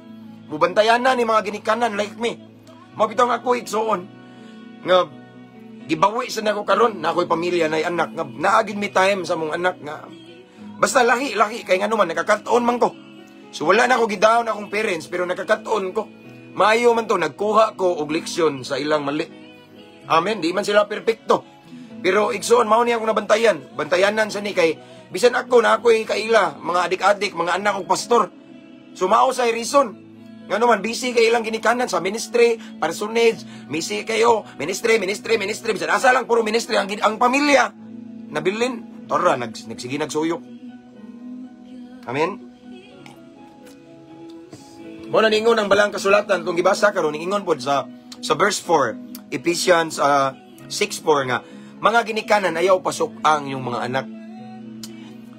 Mubantayan na ni mga ginikanan like me. Mao bitaw nga ako, igsoon, nga gibawi sa nako karon na ako'y pamilya na anak nga naagid mi time sa mong anak nga basta lahi lahi kay ngano man nakakaton man ko. So wala na ako gidown akong parents, pero nakakaton ko. Maayo man to, nagkuha ko og leksyon sa ilang mali. Amen, di man sila perpekto. Pero igsoon, mao ni akong nabantayan. Bantayanan sa ni kay bisan ako na ako'y kaila, mga adik-adik, mga anak og pastor. So mao sa reason. Ngano man busy kay ilang ginikanan sa ministry, parsonage, busy kayo, ministry, ministry, ministry, bisan asa lang puro ministry ang pamilya. Nabilin, tora nagsige nagsuyok. Amen. Mo na ningon ang balang kasulatan kung gibasa karon, ningon pod sa verse 4, Ephesians 6:4 nga mga ginikanan, ayaw pasuk ang inyong mga anak.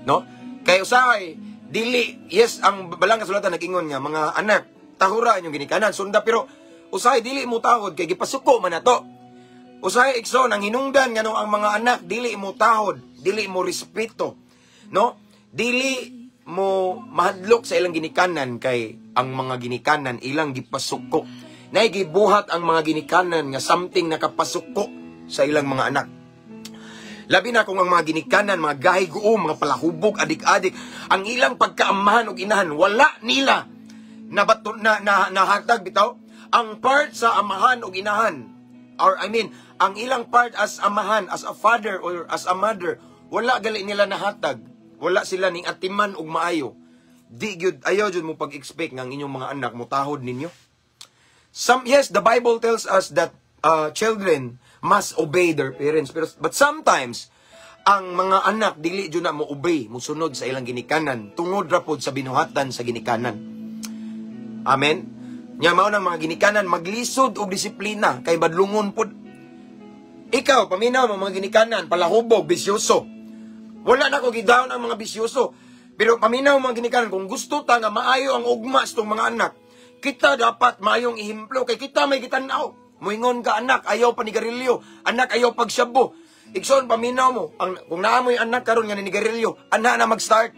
No? Kay usahay dili, yes, ang balang kasulatan nag-ingon nga mga anak, tahura inyong ginikanan, sunda, pero usahay dili mo tahod kay gipasuko man nato. Usahay, igsoon, ang hinungdan ngano ang mga anak dili mo tahod, dili mo respeto, no? Dili mo mahadlok sa ilang ginikanan kay ang mga ginikanan ilang gipasuko. Naay gibuhat ang mga ginikanan nga something nakapasuko sa ilang mga anak. Labi na kung ang mga ginikanan, mga gahi guom, mga palahubog, adik-adik, ang ilang pagkaamahan ug inahan, wala nila nabato na, na nahatag bitaw ang part sa amahan ug inahan, or I mean, ang ilang part as amahan, as a father or as a mother, wala gali nila nahatag. Wala sila ning atiman og maayo. Di gyud, ayaw jud mo pag-expect nga ang inyong mga anak mutahod ninyo. Some, yes, the Bible tells us that children must obey their parents. Pero, but sometimes, ang mga anak dili jud na mo obey, musunod sa ilang ginikanan, tungod ra pod sa binuhatan sa ginikanan. Amen. Nya mao nang mga ginikanan maglisod og disiplina kay badlungon pod. Ikaw, paminaw mo mga ginikanan, palahubog, bisyoso. Wala na ko gidown ang mga bisyoso. Pero paminaw, mga ginikanan, kung gusto ta nga maayo ang ugma sa tong mga anak, kita dapat maayong ehemplo kay kita may gitan-aw. Muingon ka, "Anak, ayaw panigarilyo. Anak, ayaw pagsabo." Igsoon, paminaw mo. Kung naa mo'y anak karon nga ninigarilyo, ana na mag-start.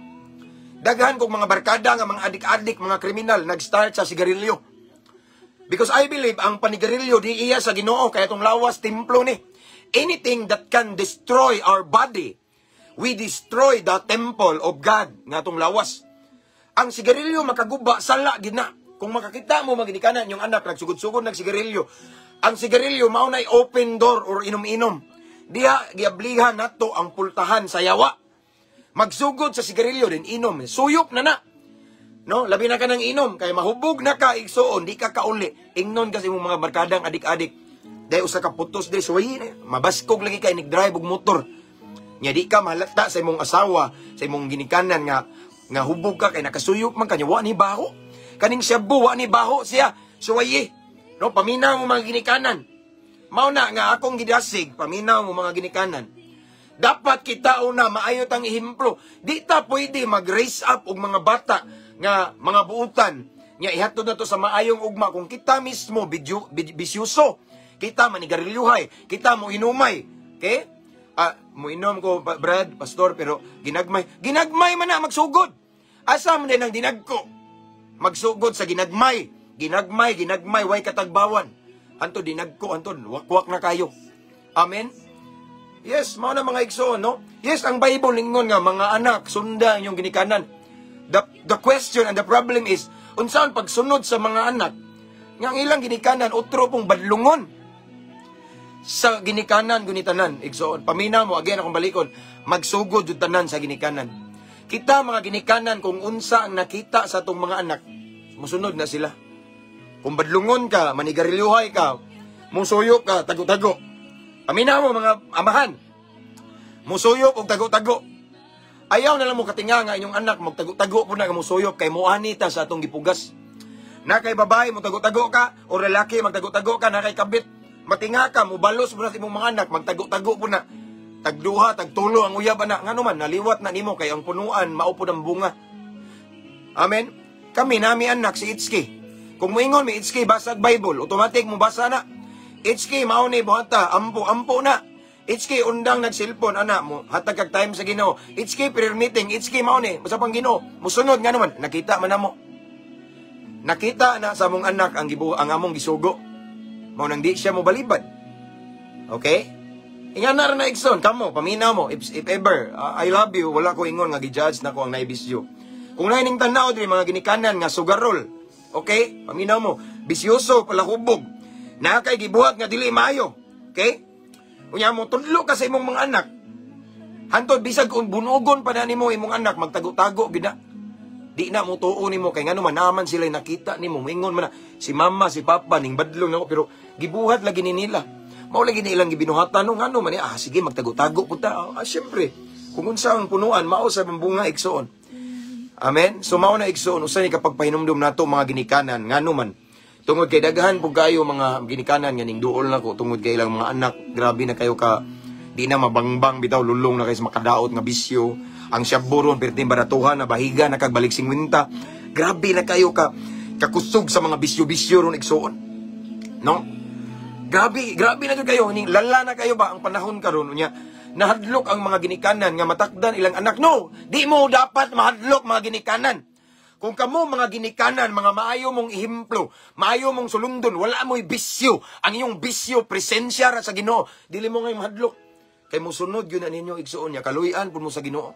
Daghan kong mga barkada nga mga adik-adik, mga kriminal, nag-start sa sigarilyo. Because I believe ang panigarilyo di iya sa Ginoo kay atong lawas templo ni. Anything that can destroy our body, we destroy the temple of God nga atong lawas. Ang sigarilyo makaguba, sala gid na. Kung makakita mo, mga ginikanan, yung anak nagsugod-sugod nagsigarilyo. Ang sigarilyo mao nay open door or inom-inom. Diha giablihan nato ang pultahan sa yawa. Magsugod sa sigarilyo din inom, suyop na na. No, labi na ka ng inom kay mahubog na ka, igsuon, di ka kauli. Ingnon kasi imong mga barkadang adik-adik. Dahil usa ka putos diri suwayi na. Mabaskog lagi ka inig-drive og motor. Nya di ka mahalata sa imong asawa, sa imong ginikanan nga nga hubog ka kay nakasuyop man kanya, wa ni baho. Kaning shabu, wa ni baho siya. Suwayi. No, paminaw mo, mga ginikanan. Mao na nga akong gidasig, paminaw mo, mga ginikanan. Dapat kita una maayo tang ehemplo. Di ta pwede mag-raise up og mga bata nga mga buutan nga ihatod na to sa maayong ugma kung kita mismo bisyoso. Kita manigarilyohay, kita mo inumay. Okay? Ah, mo inom ko, Brad, pastor, pero ginagmay. Ginagmay man na magsugod. Asa man din ang dinagko? Magsugod sa ginagmay. Ginagmay, ginagmay, way katagbawan. Anto dinagko, anto wakwak na kayo. Amen? Yes, mao na, mga igsoon, no? Yes, ang Bible ningon nga mga anak, sunda ang inyong ginikanan. The question and the problem is, unsaon pagsunod sa mga anak nga ang ilang ginikanan utro pong badlungon sa ginikanan gunitanan, igsoon? Paminaw mo, again akong balikon, magsugod jud tanan sa ginikanan. Kita mga ginikanan, kung unsa ang nakita sa atong mga anak, musunod na sila. Kung badlungon ka, manigarilyohay ka, musuyop ka, tago-tago. Paminaw mo, mga amahan, musuyop og tago-tago. Ayaw na lang mo katinga nga inyong anak magtago-tago po na nga musuyop kay muani ta sa atong gipugas. Na kay babae mo tago-tago ka o lalaki magtago-tago ka, na kay kabit matinga ka, mubalos mo na sa imong mga anak magtago-tago po na. Tagduha, tagtulo ang uyab ana, ngano man naliwat na nimo kay ang punuan mao pod ang bunga. Amen. Kami nami anak si Itski. Kung moingon mi, "Itski, basag Bible," automatic mo basa na. "Itski, mao ni buhata," ampo ampo na. "Itski, undang nagsilpon ana mo, hatag kag time sa Ginoo. Itski, prayer meeting, Itski, mao ni, basta pang Ginoo." Musunod, ngano man nakita man namo. Nakita na sa among anak ang among gisugo. Mao nang di siya mo balibad. Okay? Ingana ra na, igsoon, kamo, paminaw mo, if ever, I love you, wala ko ingon nga gi-judge na ko ang naibisyo. Kung naining tanaw diri mga ginikanan nga sugarol, okay? Paminaw mo, bisyoso, palahubog, na kay gibuhat nga dili maayo, okay? Unya mo tudlo ka sa imong mga anak. Hantod bisag kung bunugon pa na nimo imong anak, magtago-tago gid na. Di na mo tuo nimo kay ngano man naman sila nakita nimo, moingon man na, si mama, si papa ning badlong nako pero gibuhat lagi ni nila. Mao lagi ni ilang gibinuhatan, no, ngano man ni, ah, sige, magtago-tago pud ta. Ah, syempre, kung unsa ang punuan, mao sa bunga, igsoon. Amen. So mao na, igsoon, usa ni kapag pahinumdum nato mga ginikanan, ngano man tungod kay daghan pug kayo mga ginikanan nga ning duol nako tungod kay ilang mga anak, grabe na kayo ka di na mabangbang bitaw, lulong na kayo sa makadaot nga bisyo. Ang shabu ron perting baratuhan na, bahiga na kag balik 50. Grabe na kayo ka kakusog sa mga bisyo-bisyo ron, igsoon. No? Grabe, grabe na jud kayo, ning lala na kayo ba ang panahon karon unya. Nahadlok ang mga ginikanan nga matakdan ilang anak. No, di mo dapat mahadlok, mga ginikanan. Kung kamo mga ginikanan, mga maayo mong ehemplo, maayo mong sulundon, wala mo'y bisyo. Ang iyong bisyo, presensya ra sa Ginoo. Dili mo ngay mahadlok. Kay musunod yun na ninyo, igsuon niya. Kaluy-an pud mo sa Ginoo.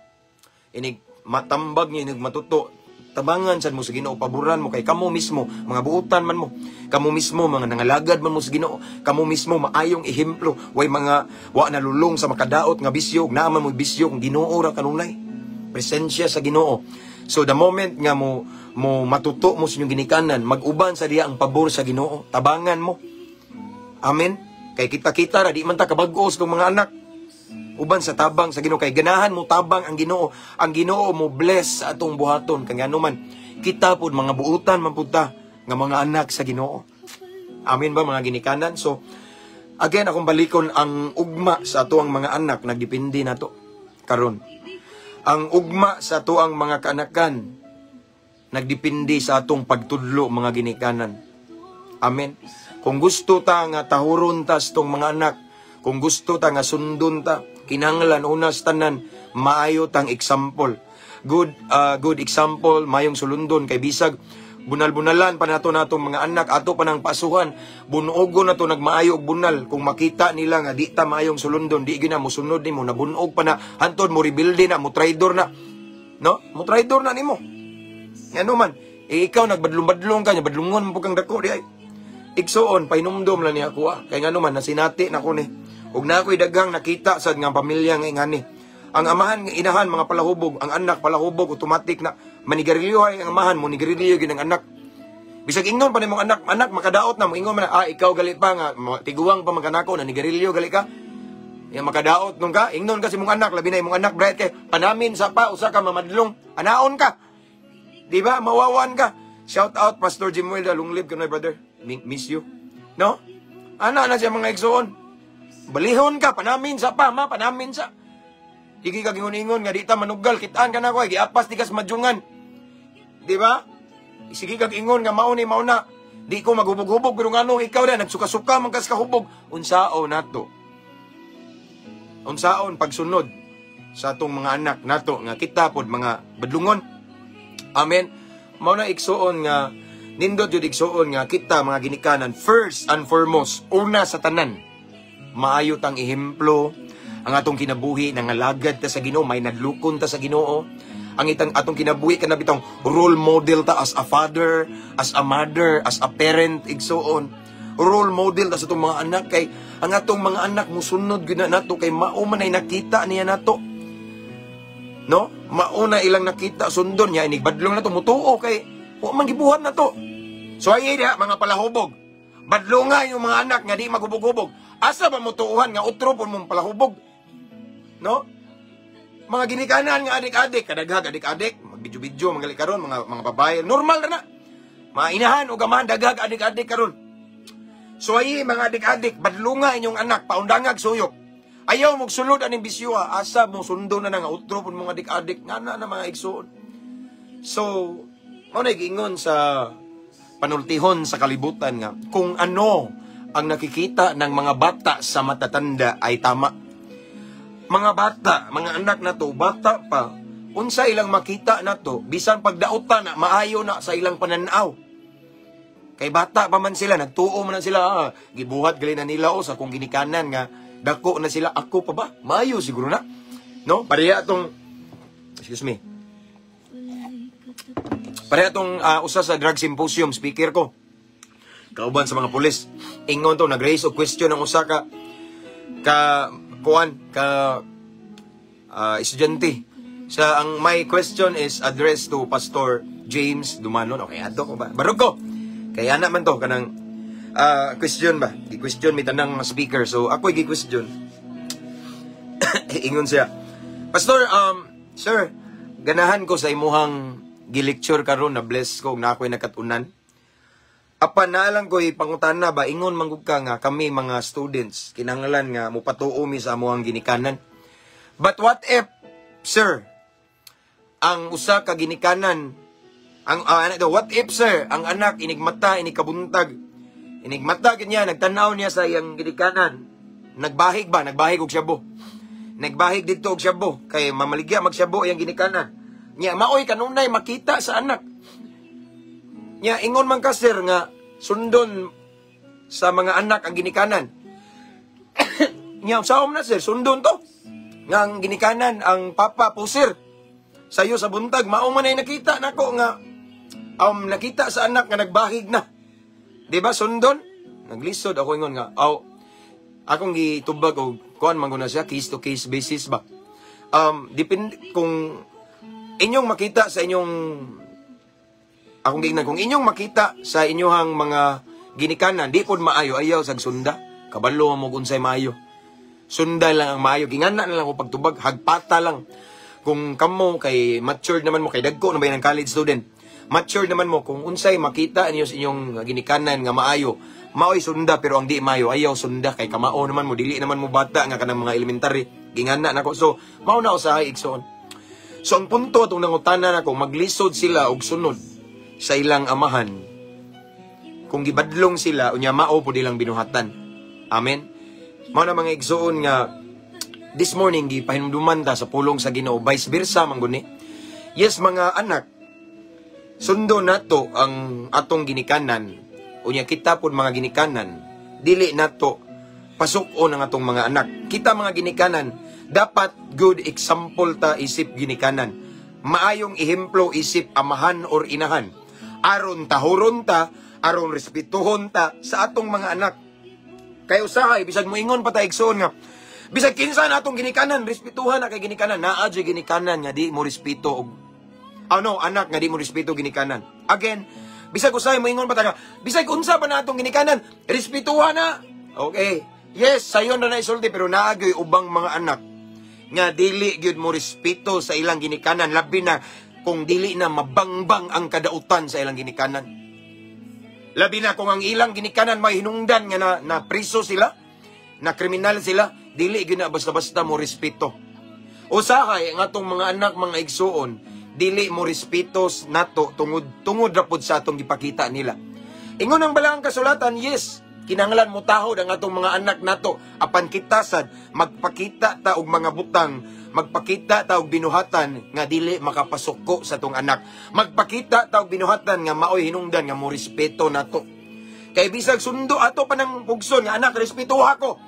Inig matambag niyo, inig matuto, tabangan sad mo sa Ginoo, paboran mo kay kamo mismo mga buutan man mo. Kamo mismo mga nangalagad man mo sa Ginoo. Kamo mismo maayong ehemplo, way mga wa nalulong sa makadaot nga bisyo, naa man mo bisyo kung Ginoo ra kanunay. Presensya sa Ginoo. So the moment nga mo mo matuto mo sa inyong ginikanan, mag-uban sa diya ang pabor sa Ginoo, tabangan mo. Amen. Kay kita-kita ra, di man ta kabag-os kung mga anak uban sa tabang sa Ginoo, kay ganahan mo tabang ang Ginoo. Ang Ginoo mo bless sa atong buhaton, kay ngano man kita pod mga buutan man pud ta nga mga anak sa Ginoo. Amen ba, mga ginikanan? So again, akong balikon, ang ugma sa atoang mga anak nagdepende nato karon. Ang ugma sa atoang mga kaanakan nagdepende sa atong pagtudlo, mga ginikanan. Amen. Kung gusto ta nga tahuron ta sa atong mga anak, kung gusto ta nga sundon ta, kinahanglan una sa tanan maayo tang example. Good example, mayong sulundon, kay bisag bunal-bunalan pa nato natong mga anak, ato pa nang pasuhan, bunuogo na to nagmaayo og bunal, kung makita nila nga di ta maayong sulundon, di gyud na mosunod nimo, nabunog pa na, hantod mo rebelde na, mo traidor na. No? Mo traidor na nimo. Ngano man, eh, ikaw nagbadlong-badlong ka, nya badlungon mo kang dako di ay. Igsuon, pahinumdom lang niya ako ah. Kay ngano man, nasinati na ko ni. Ug na ako'y daghang nakita sa nga pamilya nga ingani. Ang amahan nga inahan mga palahubog, ang anak palahubog, automatic na manigarilyo ay ang amahan mo, nigarilyo gyud ang anak. Bisag ingnon pa nimong anak, "Anak, makadaot na," mo ingon man na, "Ah, ikaw gali pa nga tiguang pa man kanako na nigarilyo gali ka." Ya makadaot nung ka, ingnon ka sa imong anak, labi na imong anak bright kay panamin sa pa usa ka mamadlong, anaon ka. Di ba? Mawawan ka. Shout out Pastor Jimuel, long live ka, my brother. Miss you. No? Ana na siya, mga igsuon. Balihon ka, panamin sa pa, ma, panamin sa. Sige ka gingon-ingon nga di ta manugal, kitaan ka na ko, ay, giapas di ka sa madyungan. Di ba? Sige kag ingon nga mao ni mao na. Di ko maghubog-hubog, pero nganong ikaw na nagsuka-suka man kas kahubog. Unsaon nato? Unsaon pagsunod sa atong mga anak nato nga kita pod mga badlungon? Amen. Mao na, igsuon, nga nindot jud, igsuon, nga kita mga ginikanan, first and foremost, una sa tanan, maayo tang ehemplo, ang atong kinabuhi nangalagad ta sa Ginoo, may nadlukon ta sa Ginoo. Ang itang atong kinabuhi kana bitong role model ta as a father, as a mother, as a parent, igsuon. Role model ta sa atong mga anak, kay ang atong mga anak musunod gyud na nato kay mao man ay nakita niya nato. No? Mao na ilang nakita, sundon niya, inig badlong na to, mutuo kay wa man gibuhat na to. So ay diha, mga palahubog. Badlonga yung mga anak nga di maghubog-hubog. Asa ba mutuuhan nga utro pud mong palahubog? No? Mga ginikanan nga adik-adik, kadaghag adik-adik, magbidyo-bidyo, mga karon, mga babae, normal na na. Mga inahan o gamahan, daghag adik-adik karon. So ay mga adik-adik, badlunga inyong anak, paundangag suyok. Ayaw mo sulod aning bisyo, ah. Asa mo sundo na nga utro pud mga adik-adik, nga na na mga igsuon. So, mao na giingon sa panultihon sa kalibutan nga kung ano ang nakikita ng mga bata sa matatanda ay tama. Mga bata, mga anak na to, bata pa, unsa ilang makita na to, bisan pagdaotan na, maayo na sa ilang pananaw. Kay bata pa man sila, nagtuo man na sila, ah, gibuhat gali na nila o sa kung ginikanan nga, dako na sila, ako pa ba? Maayo siguro na. No? Pareha tong, excuse me, pareha tong usa sa drug symposium, speaker ko. Kauban sa mga pulis. Ingon to, nag-raise og question ang usa ka ka kuan ka estudyante. Sa ang my question is addressed to Pastor James Dumanon. Okay, adto ko ba? Barog ko. Kaya na man to kanang question ba? Gi-question mi tanang mga speaker. So ako gi-question. Ingon siya, "Pastor, sir, ganahan ko sa imuhang gi-lecture karon, na bless ko na ako'y nakatunan. Apan naa lang ko'y pangutana ba, ingon man gud ka nga kami mga students kinahanglan nga mopatuo mi sa amuang ginikanan. But what if, sir, ang usa ka ginikanan ang ano ito, what if, sir, ang anak inigmata, inigkabuntag, inigmata ganyan, nagtanaw niya sa iyang ginikanan, nagbahig ba, nagbahig og shabu. Nagbahig didto og shabu kay mamaligya magshabo iyang ginikanan. Nya maoy kanunay makita sa anak. Nya ingon man ka, sir, nga sundon sa mga anak ang ginikanan. Nya saom na, sir, sundon to. Nga ang ginikanan, ang papa pusir. Sayo sa buntag, mao man ay nakita nako nga nakita sa anak nga nagbahig na. Di ba sundon? Naglisod ako ingon nga aw akong gitubag og kuan man guna siya, case to case basis ba. Depende kung inyong makita sa inyong, akong giingnan, kung inyong makita sa inyong mga ginikanan di pod maayo, ayaw sag sunda. Kabalo mo kung unsay maayo. Sunda lang ang maayo. Gingana na lang ko pagtubag, hagpata lang. Kung kamo kay matured naman mo, kay dagko na ba ng college student, matured naman mo, kung unsay makita niyo sa inyong ginikanan nga maayo, maoy sunda, pero ang di maayo, ayaw sunda, kay kamao naman mo, dili naman mo bata nga kanang mga elementary. Gingana nako. So mao na usahay, igsoon. So ang punto atong nangutana nako, maglisod sila og sunod sa ilang amahan kung gibadlong sila unya mao pud ilang binuhatan. Amen. Mao na, mga igsoon, nga this morning gipahinumduman ta sa pulong sa Ginoo, vice versa man guni. Yes, mga anak, sundo nato ang atong ginikanan, unya kita pud mga ginikanan, dili nato pasuk-on ang atong mga anak. Kita mga ginikanan, dapat good example ta isip ginikanan. Maayong ehemplo isip amahan or inahan. Aron tahuron ta, aron respetuhon ta sa atong mga anak. Kay usahay bisag moingon pa ta, igsoon, nga bisag kinsa na atong ginikanan, respetuhan na kay ginikanan, naa jud ginikanan nga di mo respeto og ano, anak nga di mo respeto ginikanan. Again, bisag usahay moingon pa ta nga bisag unsa pa na atong ginikanan, respetuhan na. Okay. Yes, sayon ra na isulti, pero naa gyud ubang mga anak nga dili gyud mo respeto sa ilang ginikanan, labi na kung dili na mabangbang ang kadautan sa ilang ginikanan. Labi na kung ang ilang ginikanan may hinungdan nga na priso sila, na kriminal sila, dili gyud na basta-basta mo respeto. Usahay ang atong mga anak, mga igsuon, dili mo respeto nato tungod tungod ra pod sa atong gipakita nila. Ingon ang balaang kasulatan, yes, kinahanglan mo tahod ang atong mga anak nato, apan kita sad magpakita ta og mga butang, magpakita ta og binuhatan nga dili makapasuko sa atong anak. Magpakita ta og binuhatan nga maoy hinungdan nga mo respeto nato. Kay bisag sundo ato pa ng pugson nga, "Anak, respetuha ko.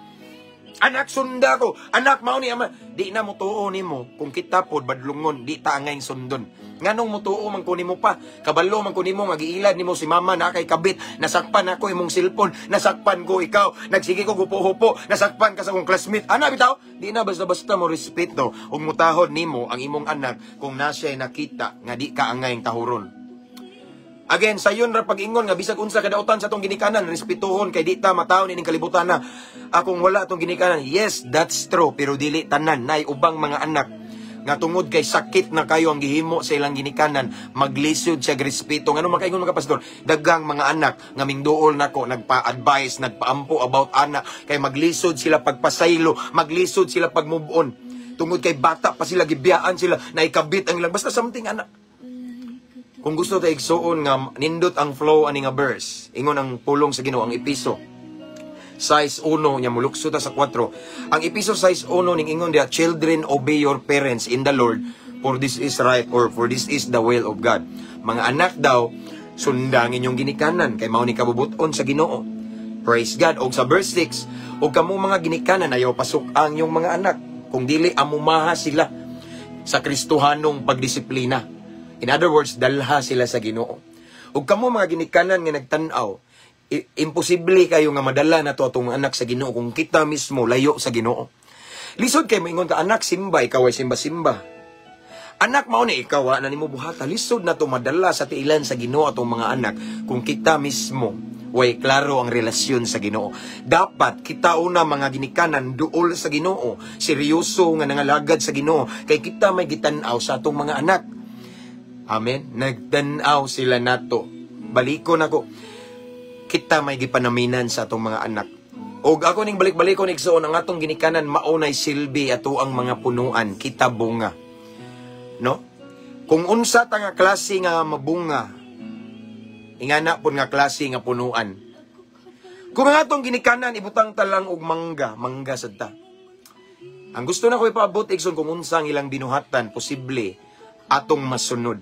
Anak, sunda ko. Anak, mao ni ama." Di na motuo nimo kung kita pod badlungon, di ta angay sundon. Nganong motuo man ko nimo pa? Kabalo man ko nimo nga giilad nimo si mama na kay kabit, nasakpan ako imong cellphone, nasakpan ko ikaw, nagsige ko gupo-hupo, nasakpan ka sa akong classmate. Ana bitaw, di na basta-basta mo respeto ug mutahod nimo ang imong anak kung na siya nakita nga di ka angay tahuron. Again, sayon ra pag-ingon nga bisag unsa kadautan sa atong ginikanan, respetuhon kay di ta mataon ining kalibutan na akong wala atong ginikanan. Yes, that's true, pero dili tanan. Nay ubang mga anak nga tungod kay sakit na kayo ang gihimo sa ilang ginikanan, maglisod siya respeto. Ngano makaingon mga pastor? Daghang mga anak nga mingduol nako, nagpa-advise, nagpaampo about ana, kay maglisod sila pagpasaylo, maglisod sila pag move on. Tungod kay bata pa sila, gibiyaan sila, naikabit ang ilang basta something ana. Kung gusto ta, igsuon, nga nindot ang flow ani nga verse, ingon ang pulong sa Ginoo, ang Episo 6:1 nya mulukso ta sa 4. Ang Episo 6:1 ning ingon diha, "Children, obey your parents in the Lord, for this is right," or "for this is the will of God." Mga anak daw, sundang inyong ginikanan kay mao ni kabubuton sa Ginoo. Praise God. Og sa verse 6, "Ug kamo mga ginikanan, ayaw pasuk ang inyong mga anak kung dili amumaha sila sa Kristohanong pagdisiplina." In other words, dalha sila sa Ginoo. Ug kamo mga ginikanan nga nagtan-aw, imposible kayo nga madala na to atong anak sa Ginoo kung kita mismo layo sa Ginoo. Lisod kay moingon ka, "Anak, simba," ikaw ay simba-simba. "Anak, mao ni," ikaw wa na nimo buhata. Lisod na to madala sa tiilan sa Ginoo atong mga anak kung kita mismo way klaro ang relasyon sa Ginoo. Dapat kita una, mga ginikanan, duol sa Ginoo, seryoso nga nangalagad sa Ginoo kay kita may gitan-aw sa atong mga anak. Amen. Nagtan-aw sila nato. Baliko nako. Kita may gipanaminan sa atong mga anak. Og ako ning balik-balikon, igsoon, ang atong ginikanan maunay silbi ato ang mga punuan, kita bunga. No? Kung unsa ta nga klase nga mabunga, ingana pud nga klase nga punuan. Kung ang atong ginikanan ibutang ta lang og mangga, mangga sad ta. Ang gusto na ko ipaabot, igsoon, kung unsa ang ilang binuhatan, posible atong masunod.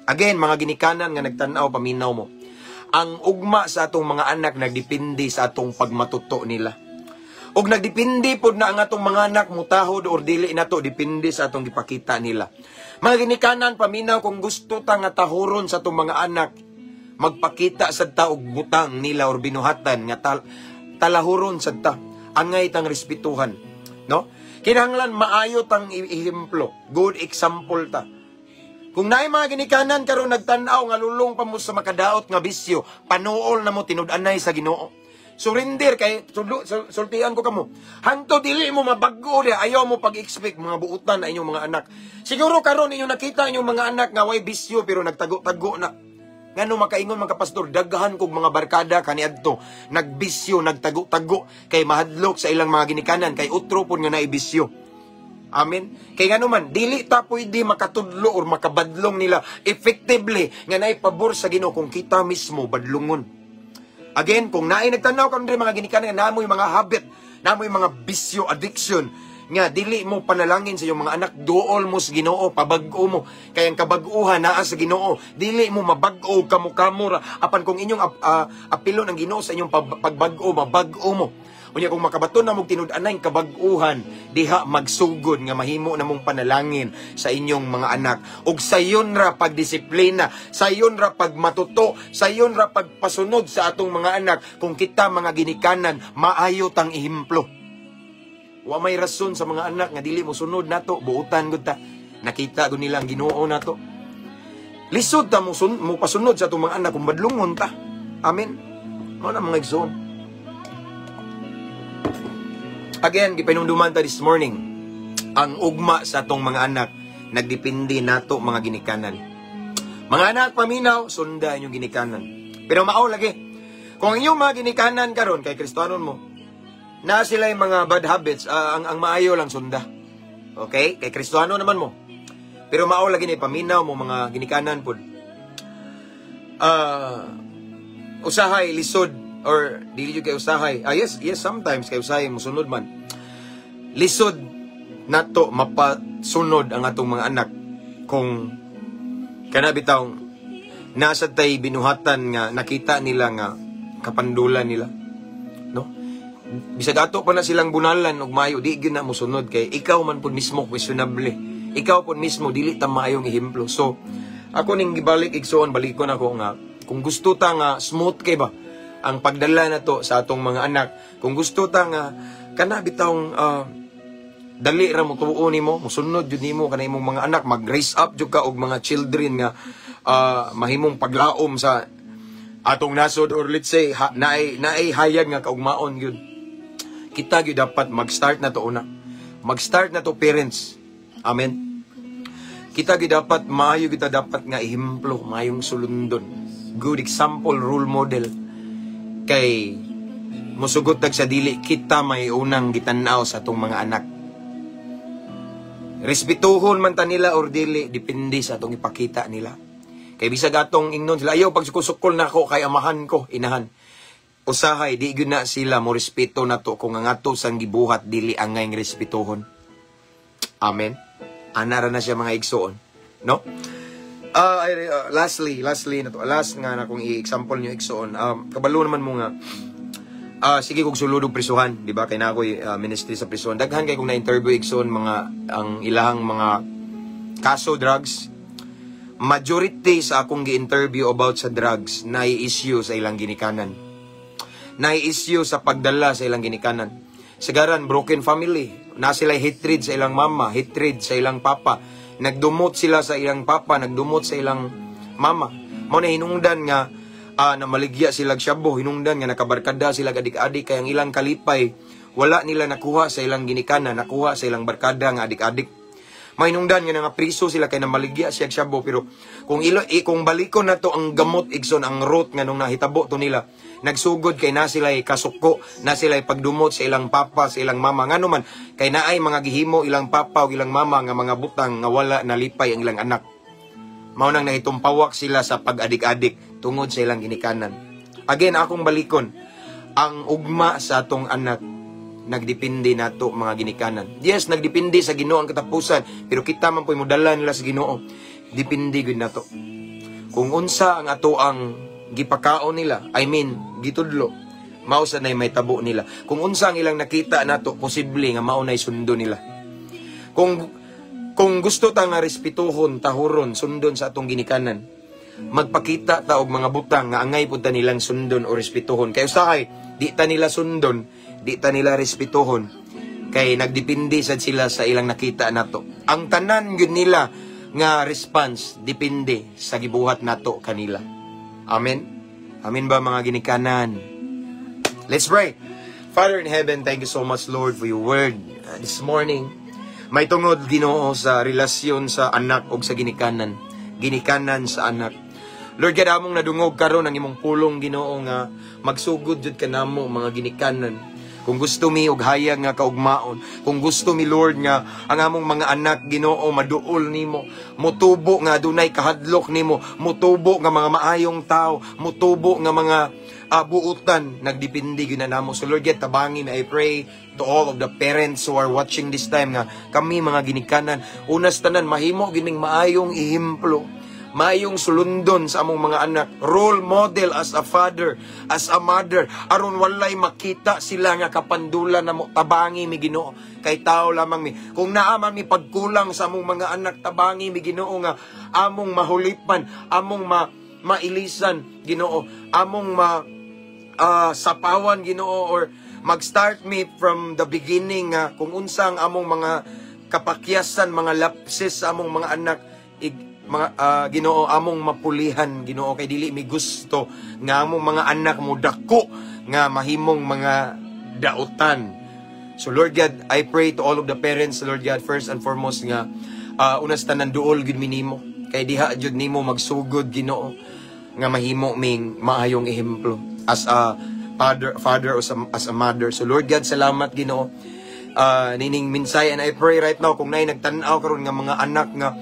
Again, mga ginikanan nga nagtan-aw, paminaw mo. Ang ugma sa atong mga anak nagdepende sa atong pagmatuto nila. Og nagdepende pod na ang atong mga anak mutahod or dili nato, depende sa atong gipakita nila. Mga ginikanan, paminaw, kung gusto ta nga tahuron sa atong mga anak, magpakita sad ta og butang nila or binuhatan nga talahuron sad ta. Angay tang respetuhan, no? Kinahanglan maayo tang ehemplo, good example ta. Kung naay mga ginikanan karon nagtan-aw nga lulong pa mo sa makadaot nga bisyo, panuol na mo tinud-anay sa Ginoo. Surrender kay sultian ko kamo. Hangtod dili mo mabag-o diha, ayaw mo pag-expect mga buutan na inyong mga anak. Siguro karon inyong nakita inyong mga anak nga way bisyo pero nagtago-tago na. Ngano makaingon mga pastor, daghan kog mga barkada kaniadto nagbisyo, nagtago-tago kay mahadlok sa ilang mga ginikanan kay utro pud nga naibisyo. Amen. Kay ngano man dili ta pwede makatudlo or makabadlong nila effectively nga naay pabor sa Ginoo kung kita mismo badlongon. Again, kung naay nagtanaw karon diri mga ginikanan nga namoy mga habit, namoy mga bisyo, addiction, nga dili mo panalangin sa iyong mga anak, duol mo sa Ginoo, pabag-o mo. Kay ang kabag-uhan naa sa Ginoo, dili mo mabag-o kamo-kamo ra. Apan kung inyong apilon ang Ginoo sa inyong pagbag-o, mabag-o mo. Unya kung makabaton na mong tinud-anay kabag-uhan, diha magsugod nga mahimo na mong panalangin sa inyong mga anak. Ug sayon ra pagdisiplina, sayon ra pagmatuto, sayon ra pagpasunod sa atong mga anak kung kita mga ginikanan maayo tang ehemplo. Wa may rason sa mga anak nga dili mo sunod nato, buutan gud ta. Nakita gud nila ang Ginoo nato. Lisod ta mo pasunod sa atong mga anak kung badlungon ta. Amen. Mao na, mga igsoon. Again, gipanumduman ta this morning, ang ugma sa atong mga anak nagdepende nato mga ginikanan. Mga anak, paminaw, sunda inyong ginikanan. Pero mao lagi, kung inyong mga ginikanan karon kay Kristohanon mo, na sila yung mga bad habits, ang maayo lang sunda. Okay? Kay Kristohano naman mo. Pero mao lagi ni paminaw mo, mga ginikanan pud. Usahay lisod or dili jud kay usahay. Ah, yes, sometimes kay usahay musunod man. Lisod nato mapasunod ang atong mga anak kung kana bitaw nasa tay binuhatan nga nakita nila nga kapandulan nila, no? Bisag ato pa na silang bunalan og maayo, di gyud na mosunod kay ikaw man pud mismo questionable, ikaw pud mismo dili ta maayong ehemplo. So ako ning gibalik, igsoon, balikon ako nga kung gusto ta nga smooth kay ba ang pagdala na to sa atong mga anak, kung gusto ta nga kana bitawng dali ra mo tuo nimo, mosunod jud nimo kana imong mga anak, mag-raise up jud ka og mga children nga mahimong paglaom sa atong nasod or let's say ha, naay hayag nga kaugmaon gyud. Kita gyud dapat mag-start na to una. Mag-start na to, parents. Amen. Kita gyud dapat maayo kita dapat nga ehemplo, maayong sulundon, good example, role model, kay musugot tag sa dili kita may unang gitan-aw sa atong mga anak. Respetuhon man ta nila or dili, depende sa atong ipakita nila. Kay bisag atong ingnon sila, "Ayaw pagsukol na ako kay amahan ko, inahan." Usahay, di gyud na sila mo respeto nato kung ang ato sang gibuhat dili angay respetuhon. Amen. Ana ra na siya, mga igsoon. No? Lastly na to, last nga na kung i-example niyo, igsoon. Kabalo naman mo nga sige kog sulod og prisuhan, di ba? Kay na ako'y ministry sa prisuhan. Daghan kay kong na-interview, igsoon, mga ang ilahang mga kaso drugs. Majority sa akong gi-interview about sa drugs, na issue sa ilang ginikanan. Na issue sa pagdala sa ilang ginikanan. Sagaran broken family, na sila hatred sa ilang mama, hatred sa ilang papa. Nagdumot sila sa ilang papa, nagdumot sa ilang mama. Mao na hinungdan nga namaligya sila shabu, hinungdan nga nakabarkada sila adik-adik kay ang ilang kalipay wala nila nakuha sa ilang ginikanan, nakuha sa ilang barkada nga adik-adik. Mahinungdan nga nga priso sila kay namaligya siya shabu, pero kung ilo eh, kung balikon na to ang gamot, igsoon, ang root nga nung nahitabo to nila, nagsugod kay na sila kasuko, na sila pagdumot sa ilang papa, sa ilang mama. Ngano man kay naay mga gihimo ilang papa o ilang mama nga mga butang nga wala nalipay ang ilang anak. Mao nang nahitumpawak sila sa pag-adik-adik tungod sa ilang ginikanan. Again, akong balikon, ang ugma sa atong anak Nagdepende nato, mga ginikanan. Yes, nagdepende sa Ginoo ang katapusan, pero kita man po'y modala nila sa Ginoo. Depende gyud nato. Kung unsa ang ato ang gipakaon nila, I mean, gitudlo, mao sa nay mahitabo nila. Kung unsa ang ilang nakita nato, posible nga mao nay sundo nila. Kung gusto ta nga respetuhon, tahuron, sundon sa atong ginikanan, magpakita ta og mga butang nga angay pud ta nilang sundon o respetuhon. Kay usahay, di ta nila sundon, di ta nila respetuhon, kay nagdepende sad sila sa ilang nakita nato. Ang tanan gyud nila nga response depende sa gibuhat nato kanila. Amen? Amen ba, mga ginikanan? Let's pray. Father in heaven, thank you so much, Lord, for your word this morning. May tungod, Ginoo, sa relasyon sa anak o sa ginikanan. Ginikanan sa anak. Lord God, among nadungog karon ang imong pulong, Ginoo, nga magsugod jud kanamo, mga ginikanan. Kung gusto mi og hayag nga kaugmaon, kung gusto mi, Lord, nga ang among mga anak, Ginoo, maduol nimo, mutubo nga adunay kahadlok nimo, mutubo nga mga maayong tao, mutubo nga mga buutan, nagdepende gyud na namo. So Lord God, tabangi mi. I pray to all of the parents who are watching this time nga kami mga ginikanan, unas tanan mahimo gyud ming maayong ehemplo, maayong sulundon sa among mga anak, role model as a father, as a mother, aron walay makita sila nga kapandulan namo. Tabangi mi, Ginoo, kay tao lamang mi. Kung naa man mi pagkulang sa among mga anak, tabangi mi, Ginoo, nga among mahulipan, among mailisan, Ginoo, among ma sapawan, Ginoo, or mag-start me from the beginning nga kung unsa ang among mga kapakyasan, mga lapses sa among mga anak, mga Ginoo, among mapulihan, Ginoo, kay dili mi gusto nga among mga anak mo dako nga mahimong mga dautan. So Lord God, I pray to all of the parents, Lord God, first and foremost nga unas tanan duol gyud mi nimo, kay diha jud nimo magsugod, Ginoo, nga mahimo ming maayong ehemplo as a father or as a mother. So Lord God, salamat, Ginoo, nining mensahe, and I pray right now kung naay nagtan-aw karon nga mga anak nga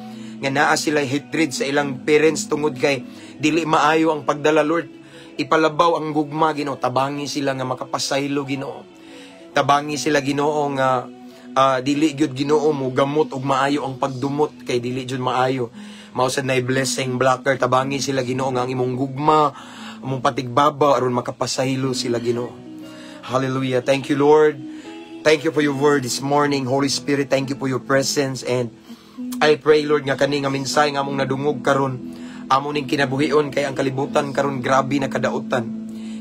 naa sila hatred sa ilang parents tungod kay dili maayo ang pagdala, Lord, ipalabaw ang gugma, Ginoo. Tabangi sila nga makapasaylo, Ginoo. Tabangi sila, Ginoo, nga dili gyud, Ginoo, mo gamot og maayo ang pagdumot kay dili jud maayo, mao sad nay blessing blocker. Tabangi sila, Ginoo, nga ang imong gugma, imong patigbaba, aron makapasaylo sila, Ginoo. Hallelujah. Thank you, Lord. Thank you for your word this morning. Holy Spirit, thank you for your presence, and I pray, Lord, nga kani nga mensahe nga among nadungog karon, amo ning kinabuhion, kay ang kalibutan karon grabe na kadautan.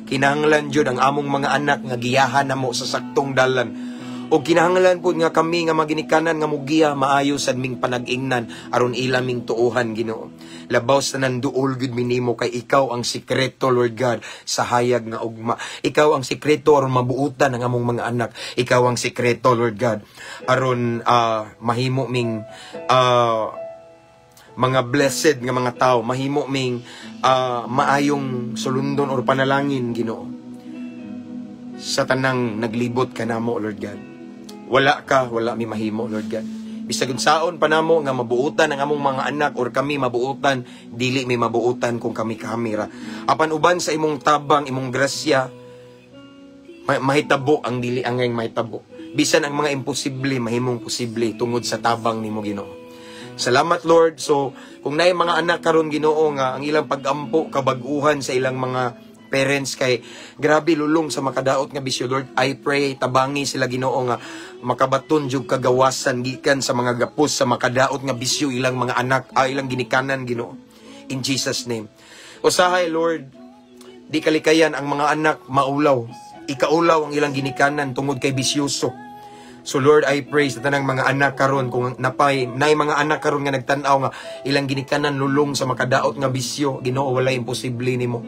Kinahanglan jud ang among mga anak nga giyahan namo sa saktong dalan. O kinahanglan pud nga kami nga maginikanan nga mugiya maayo sad ming panag-ingnan aron ila ming tuohan, Ginoo. Labaw sa nanduol gud mi nimo kay ikaw ang sikreto, Lord God, sa hayag nga ugma. Ikaw ang sikreto aron mabuutan ang among mga anak. Ikaw ang sikreto, Lord God, aron mahimo ming mga blessed nga mga tao, mahimo ming maayong sulundon or panalangin, Ginoo, sa tanang naglibot kanamo, Lord God. Wala ka, wala mi mahimo, Lord God. Bisag unsaon pa namo nga mabuutan ang among mga anak or kami mabuutan, dili mi mabuutan kung kami kamera. Apan uban sa imong tabang, imong grasya, mahitabo ang dili angay mahitabo. Bisan ang mga imposible, mahimong posible tungod sa tabang nimo, Ginoo. Salamat, Lord. So, kung naay mga anak karon, Ginoo, nga ang ilang pagampo kabag-uhan sa ilang mga parents kay grabe lulong sa makadaot nga bisyo, Lord, I pray tabangi sila, Ginoo, nga makabaton jud kagawasan gikan sa mga gapos sa makadaot nga bisyo ilang mga anak, ilang ginikanan, Ginoo. In Jesus' name. Usahay, Lord, di kalikayan ang mga anak maulaw. Ikaulaw ang ilang ginikanan tungod kay bisyoso. So Lord, I pray sa tanang mga anak karon, kung napay nay mga anak karon nga nagtan-aw nga ilang ginikanan lulong sa makadaot nga bisyo, Ginoo, walay imposible nimo.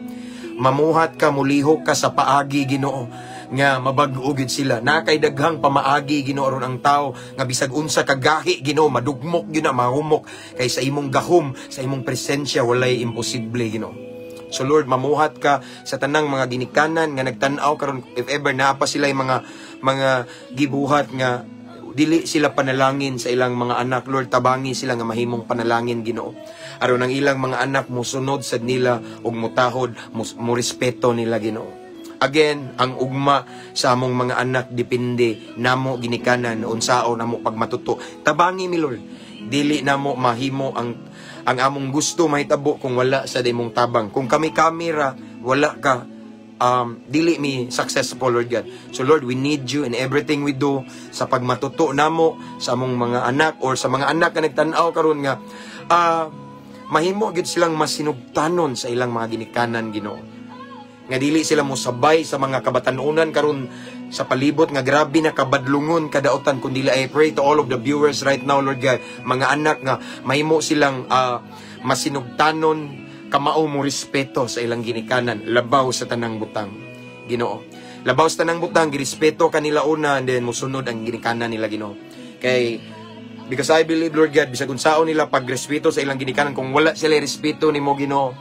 Mamuhat ka, mulihok ka sa paagi, Ginoo, nga mabag-o gyud sila. Na kay daghang pamaagi, Ginoo, aron ang tao nga bisag unsa kagahi, Ginoo, madugmok gyud na, mahumok kay sa imong gahom, sa imong presensya, walay imposible, Ginoo. So Lord, mamuhat ka sa tanang mga ginikanan nga nagtan-aw karon, if ever naa pa sila mga gibuhat nga dili sila panalangin sa ilang mga anak, Lord, tabangi sila nga mahimong panalangin, Ginoo. Aron ang ilang mga anak musunod sad nila ug mutahod, mo respeto nila, Ginoo. Again, ang ugma sa among mga anak depende namo ginikanan unsaon namo pagmatuto. Tabangi mi, Lord. Dili namo mahimo ang among gusto mahitabo kung wala sa imong tabang. Kung kami kamera, wala ka, dili mi successful, Lord God. So Lord, we need you in everything we do sa pagmatuto namo sa among mga anak or sa mga anak nga nagtan-aw karon nga mahimo gyud silang masinugtanon sa ilang mga ginikanan, Ginoo. Nga dili sila mosabay sa mga kabatanunan karon sa palibot nga grabe na kabadlungon kadaotan, kundi I pray to all of the viewers right now, Lord God, mga anak nga mahimo silang masinugtanon, kamao mo respeto sa ilang ginikanan labaw sa tanang butang, Ginoo. Labaw sa tanang butang, girespeto kanila una and then musunod ang ginikanan nila, Ginoo. Kay because I believe, Lord God, bisag unsaon nila pagrespeto sa ilang ginikanan, kung wala sila respeto nimo, Ginoo,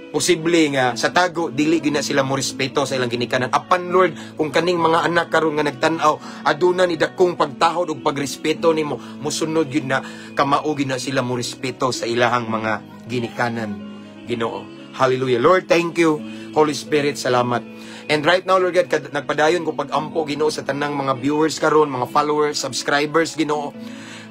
posible nga sa tago dili gyud na sila mo respeto sa ilang ginikanan. Apan Lord, kung kaning mga anak karon nga nagtan-aw aduna ni dakong pagtahod ug pagrespeto nimo, musunod gyud na kamao gyud na sila mo respeto sa ilahang mga ginikanan, Ginoo. Hallelujah. Lord, thank you. Holy Spirit, salamat. And right now, Lord God, nagpadayon ko pag-ampo, Ginoo, sa tanang mga viewers karon, mga followers, subscribers, Ginoo,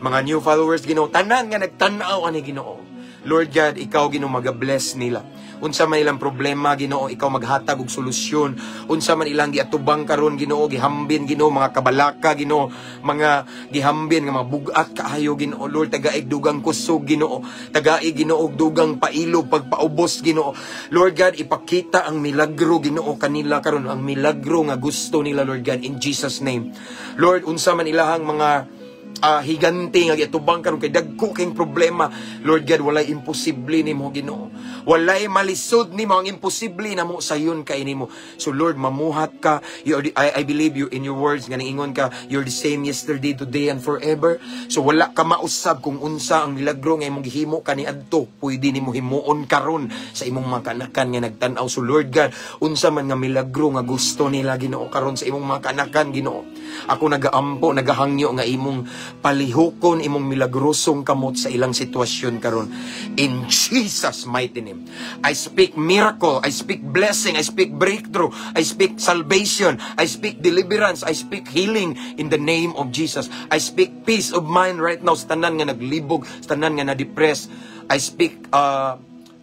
mga new followers, Ginoo, tanan nga nagtan-aw ani, Ginoo. Lord God, ikaw, Ginoo, maga-bless nila. Unsa man ilang problema, Ginoo, ikaw maghatag og solusyon. Unsa man ilang giatubang karon, Ginoo, gihambin, Ginoo, mga kabalaka, Ginoo, mga gihambin nga mga bugat kaayo, Ginoo. Lord, tagaig dugang kusog, Ginoo. Tagaig, Ginoo, og dugang pailog, pagpaubos, Ginoo. Lord God, ipakita ang milagro, Ginoo, kanila karon, ang milagro nga gusto nila, Lord God, in Jesus' name. Lord, unsa man ilahang mga higante nga giatubang karon kay dagko kayong problema. Lord God, walay imposible nimo, Ginoo. Walay malisod nimo. Ang imposible namo sayon kay nimo. So Lord, mamuhat ka. You are the, I believe you in your words nga niingon ka, you're the same yesterday, today and forever. So wala ka mausab kung unsa ang milagro nga imong gihimo kaniadto, pwede nimo himuon karon sa imong mga kanakan nga nagtan-aw. So Lord God, unsa man nga milagro nga gusto nila, Ginoo, karon sa imong mga kanakan, Ginoo, ako nagaampo, nagahangyo nga imong palihukon imong milagrosong kamot sa ilang sitwasyon karon, in Jesus' mighty name. I speak miracle, I speak blessing, I speak breakthrough, I speak salvation, I speak deliverance, I speak healing in the name of Jesus. I speak peace of mind right now sa tanan nga naglibog, sa tanan nga na-depress. I speak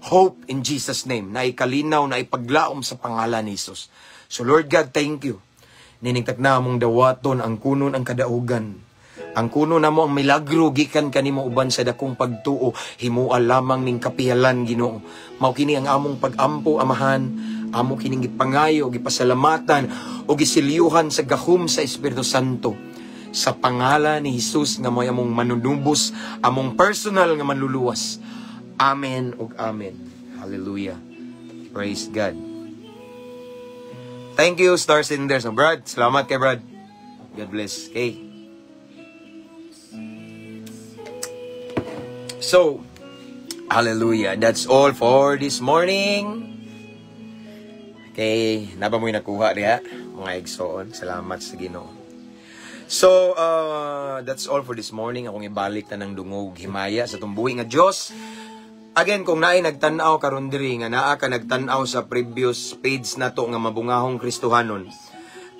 hope in Jesus' name, na ikalinaw, na ipaglaom sa pangalan ni Jesus. So Lord God, thank you. Niningtak na among dawaton ang kunon ang kadaugan. Ang kuno namo ang milagro gikan kanimo uban sa dakong pagtuo, himua lamang ning kapiyalan, Ginoo. Mao kini ang among pagampo, Amahan, amo kining gipangayo, gipasalamatan o gisilyuhan sa gahom sa Espiritu Santo. Sa pangalan ni Jesus nga mo'y among manunubos, among personal nga manluluwas. Amen ug amen. Hallelujah. Praise God. Thank you, Star Senders. Brad, salamat kay Brad. God bless. Okay. So, hallelujah. That's all for this morning. Okay, naba mo'y nakuha diha, mga igsoon. Salamat sa Ginoo. So, that's all for this morning. Akong ibalik na ng dungog himaya sa tumbuhi nga Dios. Again, kung naay nagtan-aw karon diri nga naa ka nagtan-aw sa previous page nato nga Mabungahong Kristohanon,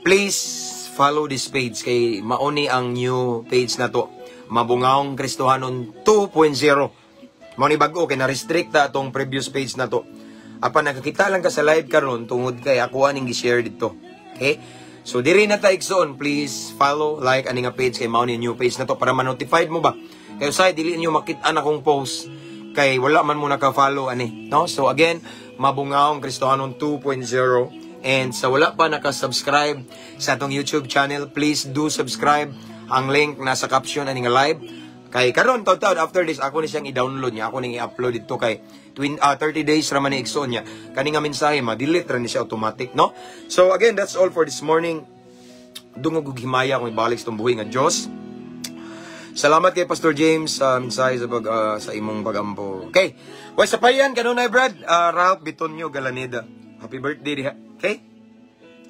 please follow this page kay mauni ang new page nato, Mabungahong Kristohanon 2.0. Mao ni bag-o kay na-restrict ta atong previous page nato. Apan nakakita lang ka sa live karon tungod kay ako aning gi-share dito. Okay? So diri na ta, igsoon, please follow, like ani nga page kay mao ni new page nato para ma-notified mo ba. Kay usay dili niyo makita na akong post kay wala man mo naka-follow ani, no? So again, Mabungahong Kristohanon 2.0, and sa wala pa naka-subscribe sa atong YouTube channel, please do subscribe. Ang link nasa caption ani nga live. Kay karon taud after this ako ni siyang i-download niya, ako ning i-upload dito kay 30 days ra man ni, igsoon niya. Kani nga mensahe ma-delete ra ni siya automatic, no? So again, that's all for this morning. Dungog og himaya kung ibalik sa tumbuhi nga Dios. Salamat kay Pastor James sa mensahe sa imong pagampo. Okay. Well, sa payan kanunay, Brad, Ralph Bitonio Galaneda. Happy birthday diha. Okay?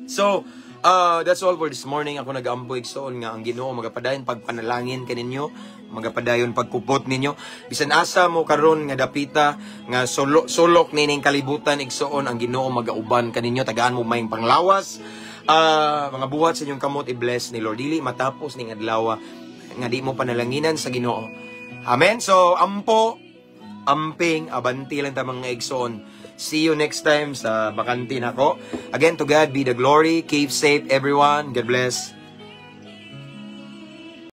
So, That's all for this morning. Ako nag-ampo, igsoon, nga ang Ginoo magapadayon pagpanalangin kaninyo, magapadayon pagkupot ninyo. Bisan asa mo karon nga dapita nga solo, sulok nining kalibutan, igsoon, ang Ginoo magauban kaninyo, tagaan mo maayong panglawas. Mga buhat sa inyong kamot i-bless ni Lord. Dili matapos ning adlaw nga di mo panalanginan sa Ginoo. Amen. So ampo, amping, abanti lang ta, mga igsoon. See you next time sa bakante nako. Again, to God be the glory. Keep safe, everyone. God bless.